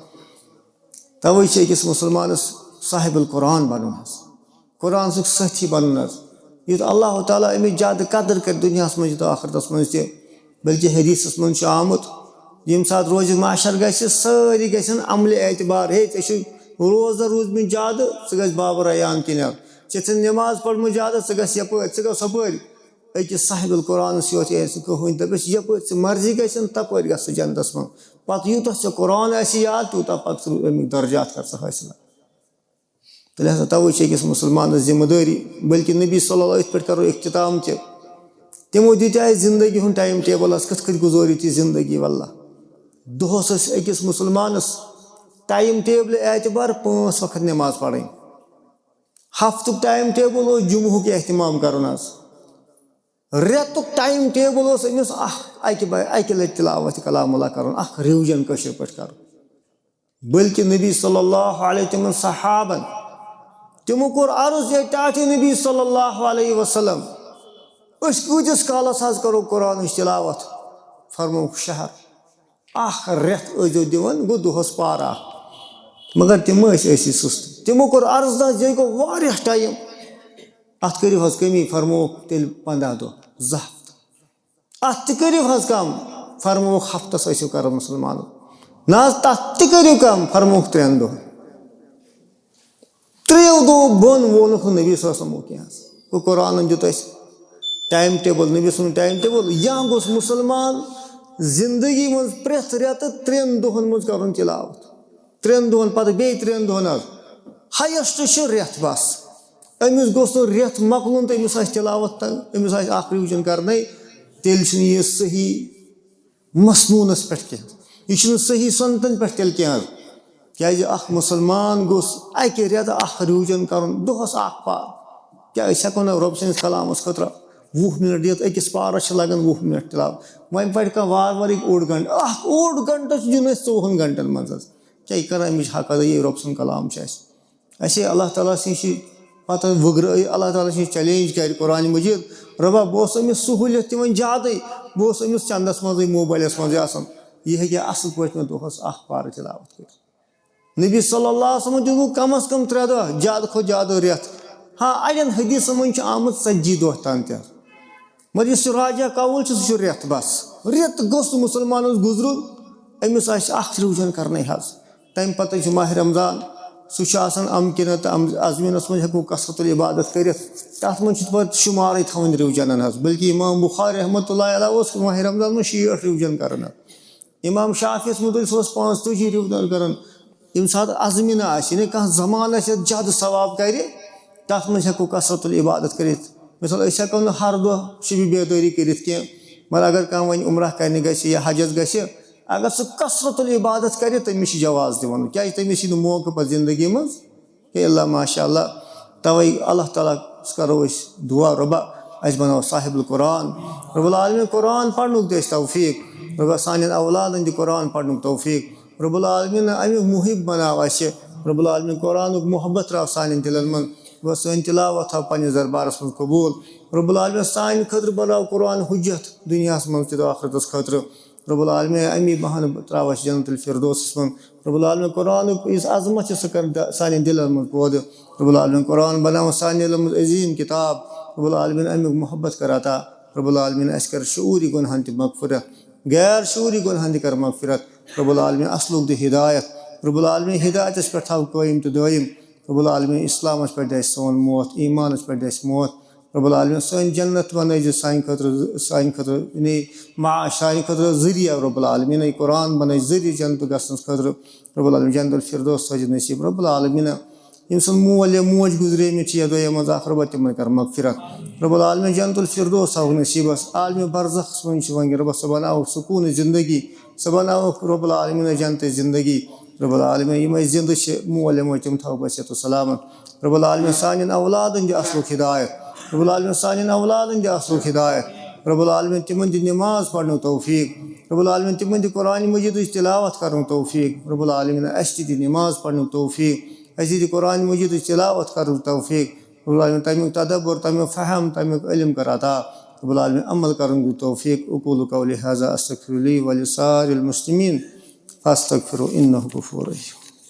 توے چھُ أکِس مُسلمانس صاحب القرآن بنُن حظ۔ قرآن سۭتۍ سٲتھی بنُن حظ۔ یُتھ اللہ تعالیٰ أمِس زیادٕ قدر کرِ دُنیاہَس منٛز تہٕ آخرتَس منٛز تہِ۔ بلکہِ حدیثَس منٛز چھُ آمُت، ییٚمہِ ساتہٕ روزِ محشر گژھِ، سٲری گژھن عملہِ اعتبار، ہے، ژےٚ چھُے روزدَر روٗدمٕتۍ زیادٕ، ژٕ گژھ باب ریان کِنۍ۔ ژےٚ چھَنہٕ نٮ۪ماز پٔرمٕژ زیادٕ، ژٕ گژھ یَپٲرۍ، ژٕ گژھ ہُپٲرۍ۔ أکِس صاحب القرآنَس یوت یی نہٕ کٕہٕنۍ، دَپٮ۪س، یَپٲرۍ ژےٚ مرضی گژھن، تَپٲرۍ گژھ ژٕ جنتَس منٛز۔ پَتہٕ یوٗتاہ ژےٚ قرآن آسہِ یاد، تیوٗتاہ پَکھ ژٕ اَمِکۍ درجات کر ژٕ حٲصِل۔ تہٕ لہذا تَوَے چھِ أکِس مُسلمانَس ذمہٕ دٲری، بلکہِ نبی صلی اللہ علیہ وسلم، یِتھ پٲٹھۍ کَرو اختتام تہِ، تِمو دِتۍ اَسہِ زندگی ہُنٛد ٹایم ٹیبل، اَسہِ کِتھ کٔنۍ گُزٲرِو تُہۍ زندگی۔ واللہ، دۄہَس ٲسۍ أکِس مُسلمانَس ٹایم ٹیبلہِ اعتبار پانٛژھ وقت نٮ۪ماز پَرٕنۍ۔ ہفتُک ٹایم ٹیبل اوس جمعہُک اہتمام کَرُن حظ۔ رٮ۪تُک ٹایم ٹیبل اوس أمِس اَکھ، اَکہِ بَ-، اَکہِ لَٹہِ تلاوت کلام اللہ کَرُن، اَکھ ریوجن کٲشِر پٲٹھۍ کَرُن۔ بلکہِ نبی صلی اللہ علیہ، تِمن صحابن، تِمو کوٚر عرض، "اے ٹاٹھے نبی صلی اللہ علیہ وسلم، أسۍ کۭتِس کالس حظ کرو قرآنٕچ تلاوت؟" فرمووُکھ، "شہر، اکھ رٮ۪تھ ٲسۍزیو دِوان، گوٚو دۄہس پارٕ اکھ۔" مگر تِم ٲسۍ أسی سُست۔ تِمو کوٚر عرض، "نہ حظ، یہِ گوٚو واریاہ ٹایم، اتھ کٔرِو حظ کمی۔" فرمووُکھ، "تیٚلہِ پنٛداہ دۄہ، زٕ ہفتہٕ۔" اتھ تہِ کٔرِو حظ کم، فرمووُکھ ہفتس ٲسِو کران مُسلمانو۔ نہ حظ، تتھ تہِ کٔرِو کم، فرمووُکھ ترٛٮ۪ن دۄہن۔ ترٛیو دۄہو بۄن ووٚنُکھ نہٕ نبی صلی اللہ علیہ وسلمو کینٛہہ حظ۔ گوٚو قرآنن دیُت اَسہِ ٹایم ٹیبل، نبی صلی اللہ علیہ وسلمن ٹایم ٹیبل۔ یا گوٚژھ مُسلمان زندگی منٛز پرٛٮ۪تھ رٮ۪تہٕ ترٛٮ۪ن دۄہن منٛز کرُن تلاوت۔ ترٛٮ۪ن دۄہن پتہٕ بیٚیہِ ترٛٮ۪ن دۄہن حظ۔ ہایسٹ چھُ رٮ۪تھ بس۔ أمِس گوٚژھ نہٕ رٮ۪تھ مۄکلُن تہٕ أمِس آسہِ تلاوت تہٕ أمِس آسہِ اکھ ریوجن کرنے، تیٚلہِ چھُنہٕ یہِ صحیح مسنونس پٮ۪ٹھ کینٛہہ۔ یہِ چھُنہٕ صحیح سنتن پٮ۪ٹھ تیٚلہِ کینٛہہ حظ۔ کیازِ اکھ مُسلمان گوٚژھ اکہِ رٮ۪تہٕ اکھ ریوجن کرُن، دۄہس اکھ پار۔ کیٛاہ أسۍ ہٮ۪کو نہٕ رۄب سٕنٛدِس کلامس خٲطرٕ وُہ منٹ دِتھ؟ أکِس پارس چھِ لگان وُہ منٹ تلاوت۔ وۄنۍ پرِ کانٛہہ وارٕ وارٕ یہِ اوٚڑ گنٹہٕ، اکھ اوٚڑ گنٹہٕ چھُ دیُن اَسہِ ژوٚوُہن گنٹن منٛز حظ۔ کیٛاہ یہِ کران اَمِچ حق ادٲیی رۄب سُنٛد کلام چھُ اَسہِ۔ اَسے اللہ تعالیٰ سٕنٛز چھِ پتہٕ وٕگرٲے، اللہ تعالیٰ سٕنٛز چیلنج کرِ قرآن مجید۔ رۄبا، بہٕ اوسُس أمِس سہوٗلیت دِوان زیادَے، بہٕ اوسُس أمِس چندَس منٛزٕے، موبایلَس منٛزٕے آسان۔ یہِ ہیٚکہِ ہا اَصٕل پٲٹھۍ مےٚ دۄہَس اکھ پارٕ تلاوت کٔرِتھ۔ نبی صلی اللہ علیہ وسلمن دیُت کم از کم ترٛےٚ دۄہ، زیادٕ کھۄتہٕ زیادٕ رٮ۪تھ۔ ہاں، اَڑٮ۪ن حدیثن منٛز چھُ آمُت ژتجی دۄہ تام تہِ۔ مگر یُس یہِ راجح قول چھُ، سُہ چھُ رٮ۪تھ بس۔ رٮ۪تھ گوٚژھ نہٕ مُسلمانس گُزرُن، أمِس آسہِ اکھ ریوجن کرنٕے حظ۔ تمہِ پتہٕ چھُ ماہِ رمضان، سُہ چھُ آسان امکنت تہٕ ام-، ازمنس منٛز ہٮ۪کو کثرت العبادت کٔرِتھ۔ تتھ منٛز چھُ پتہٕ شُمارٕے تھاوٕنۍ ریوجنن حظ، بلکہِ امام بخاری رحمتہ اللہ علیہ اوس ماہِ رمضان منٛز شیٹھ ریوجن کران حظ۔ امام شافعیس مُتعلق، سُہ اوس پانٛژتٲجی ریوجن کران۔ ییٚمہِ ساتہٕ ازمنہ آسہِ، یعنی کانٛہہ زمانہٕ آسہِ یتھ زیادٕ ثواب کرِ، تتھ منٛز ہٮ۪کو کثرت العبادت کٔرِتھ۔ مثال، أسۍ ہٮ۪کو نہٕ ہر دۄہ شبِ بیدٲری کٔرِتھ کینٛہہ، مگر اگر کانٛہہ وۄنۍ عمرہ کرنہِ گژھِ یا حجس گژھِ، اگر سُہ کثرت العبادت کرِ، تٔمِس چھُ جواز دِوان، کیازِ تٔمِس یی نہٕ موقعہٕ پتہٕ زندگی منٛز کینٛہہ، الا ماشاء اللہ۔ توے اللہ تعالیٰ ہس کرو أسۍ دعا، رۄبا، اسہِ بناو صاحب القرآن۔ رب العالمین، قرآن پرنُک دِ اسہِ توفیق۔ رۄبا، سانٮ۪ن اولادن دِ قرآن پرنُک توفیق۔ رب العالمین، امیُک محب بناو اسہِ۔ رب العالمین، قرآنُک محبت تراو سانٮ۪ن دلن منٛز۔ رۄبا، سٲنۍ تلاوت تھاو پننِس دربارس منٛز قبول۔ رب العالمین، سانہِ خٲطرٕ بناو قرآن حجت دنیاہس منٛز تہِ تہٕ آخرتس خٲطرٕ۔ رب العالمین، امی بہانہٕ تراو اسہِ جنت الفردوسس منٛز۔ رب العالمین، قرآنُک یُس عظمت چھِ، سُہ کر د-، سانٮ۪ن دِلن منٛز پٲدٕ۔ رب العالمین، قرآن بناو سانٮ۪ن دِلن منٛز عظیٖم کِتاب۔ رب العالمین، امیُک محبت کر عطا۔ رب العالمین، اسہِ کر شعوٗری گۄنہن تہِ مغفرت، غیر شعوٗری گۄنہن تہِ کر مغفرت۔ رب العالمین، اصلُک دِ ہدایت۔ رب العالمین، ہدایتس پٮ۪ٹھ تھاو قٲیِم تہٕ دٲیِم۔ رب العالمین، اسلامس پٮ۪ٹھ دِ اسہِ سون موت، ایٖمانس پٮ۪ٹھ دِ اسہِ موت۔ رب العالمین، سٲنۍ جنت بنٲیزِ سانہِ خٲطرٕ، سانہِ خٲطرٕ، یعنی معاش، سانہِ خٲطرٕ ذٔریعہٕ۔ رب العالمین، یہِ قرآن بنٲیزِ ذٔریعہٕ جنت گژھنس خٲطرٕ۔ رب العالمین، جنت الفردوس تھٲیزِ نصیب۔ رب العالمین، ییٚمۍ سُنٛد مول یا موج گُزریمٕتۍ چھِ یَتھ دُنیا منٛز، اکھ رۄبا تِمن کر مغفرت۔ رب العالمین، جنت الفردوس تھاوُکھ نصیبس۔ عالمِ برزخس منٛز چھِ وۄنۍ رۄبا سُہ بناوُکھ سکوٗنٕچ زندگی، سُہ بناوُکھ رب العالمین جنتٕچ زندگی۔ رب العالمین، یِم اَسہِ زِندٕ چھِ، مول یا موج، تِم تھاوُکھ اَسہِ صحت و سلامت۔ رب العالمین، سانٮ۪ن اولادن دِ اصلُک ہدایت۔ رب العالمین، سانٮ۪ن اولادن دِ اصلُک ہدایت۔ رب العالمین، تِمن دِ نماز پرنُک توفیق۔ رب العالمین، تِمن دِ قرآن مجیدٕچ تلاوت کرنُک توفیق۔ رب العالمین، اَسہِ تہِ دِ نماز پرنُک توفیق۔ اَسہِ دِ قرآن مجیدٕچ تلاوت کرنُک توفیق۔ رب العالمین، تَمیُک تدبر، تَمیُک فہم، تَمیُک علم کر عطا۔ رب العالمین، عمل کرنُک دِ توفیق۔ اقول قولی هذا استغفر لي ولسائر المسلمين فاستغفروه إنه غفور رحيم۔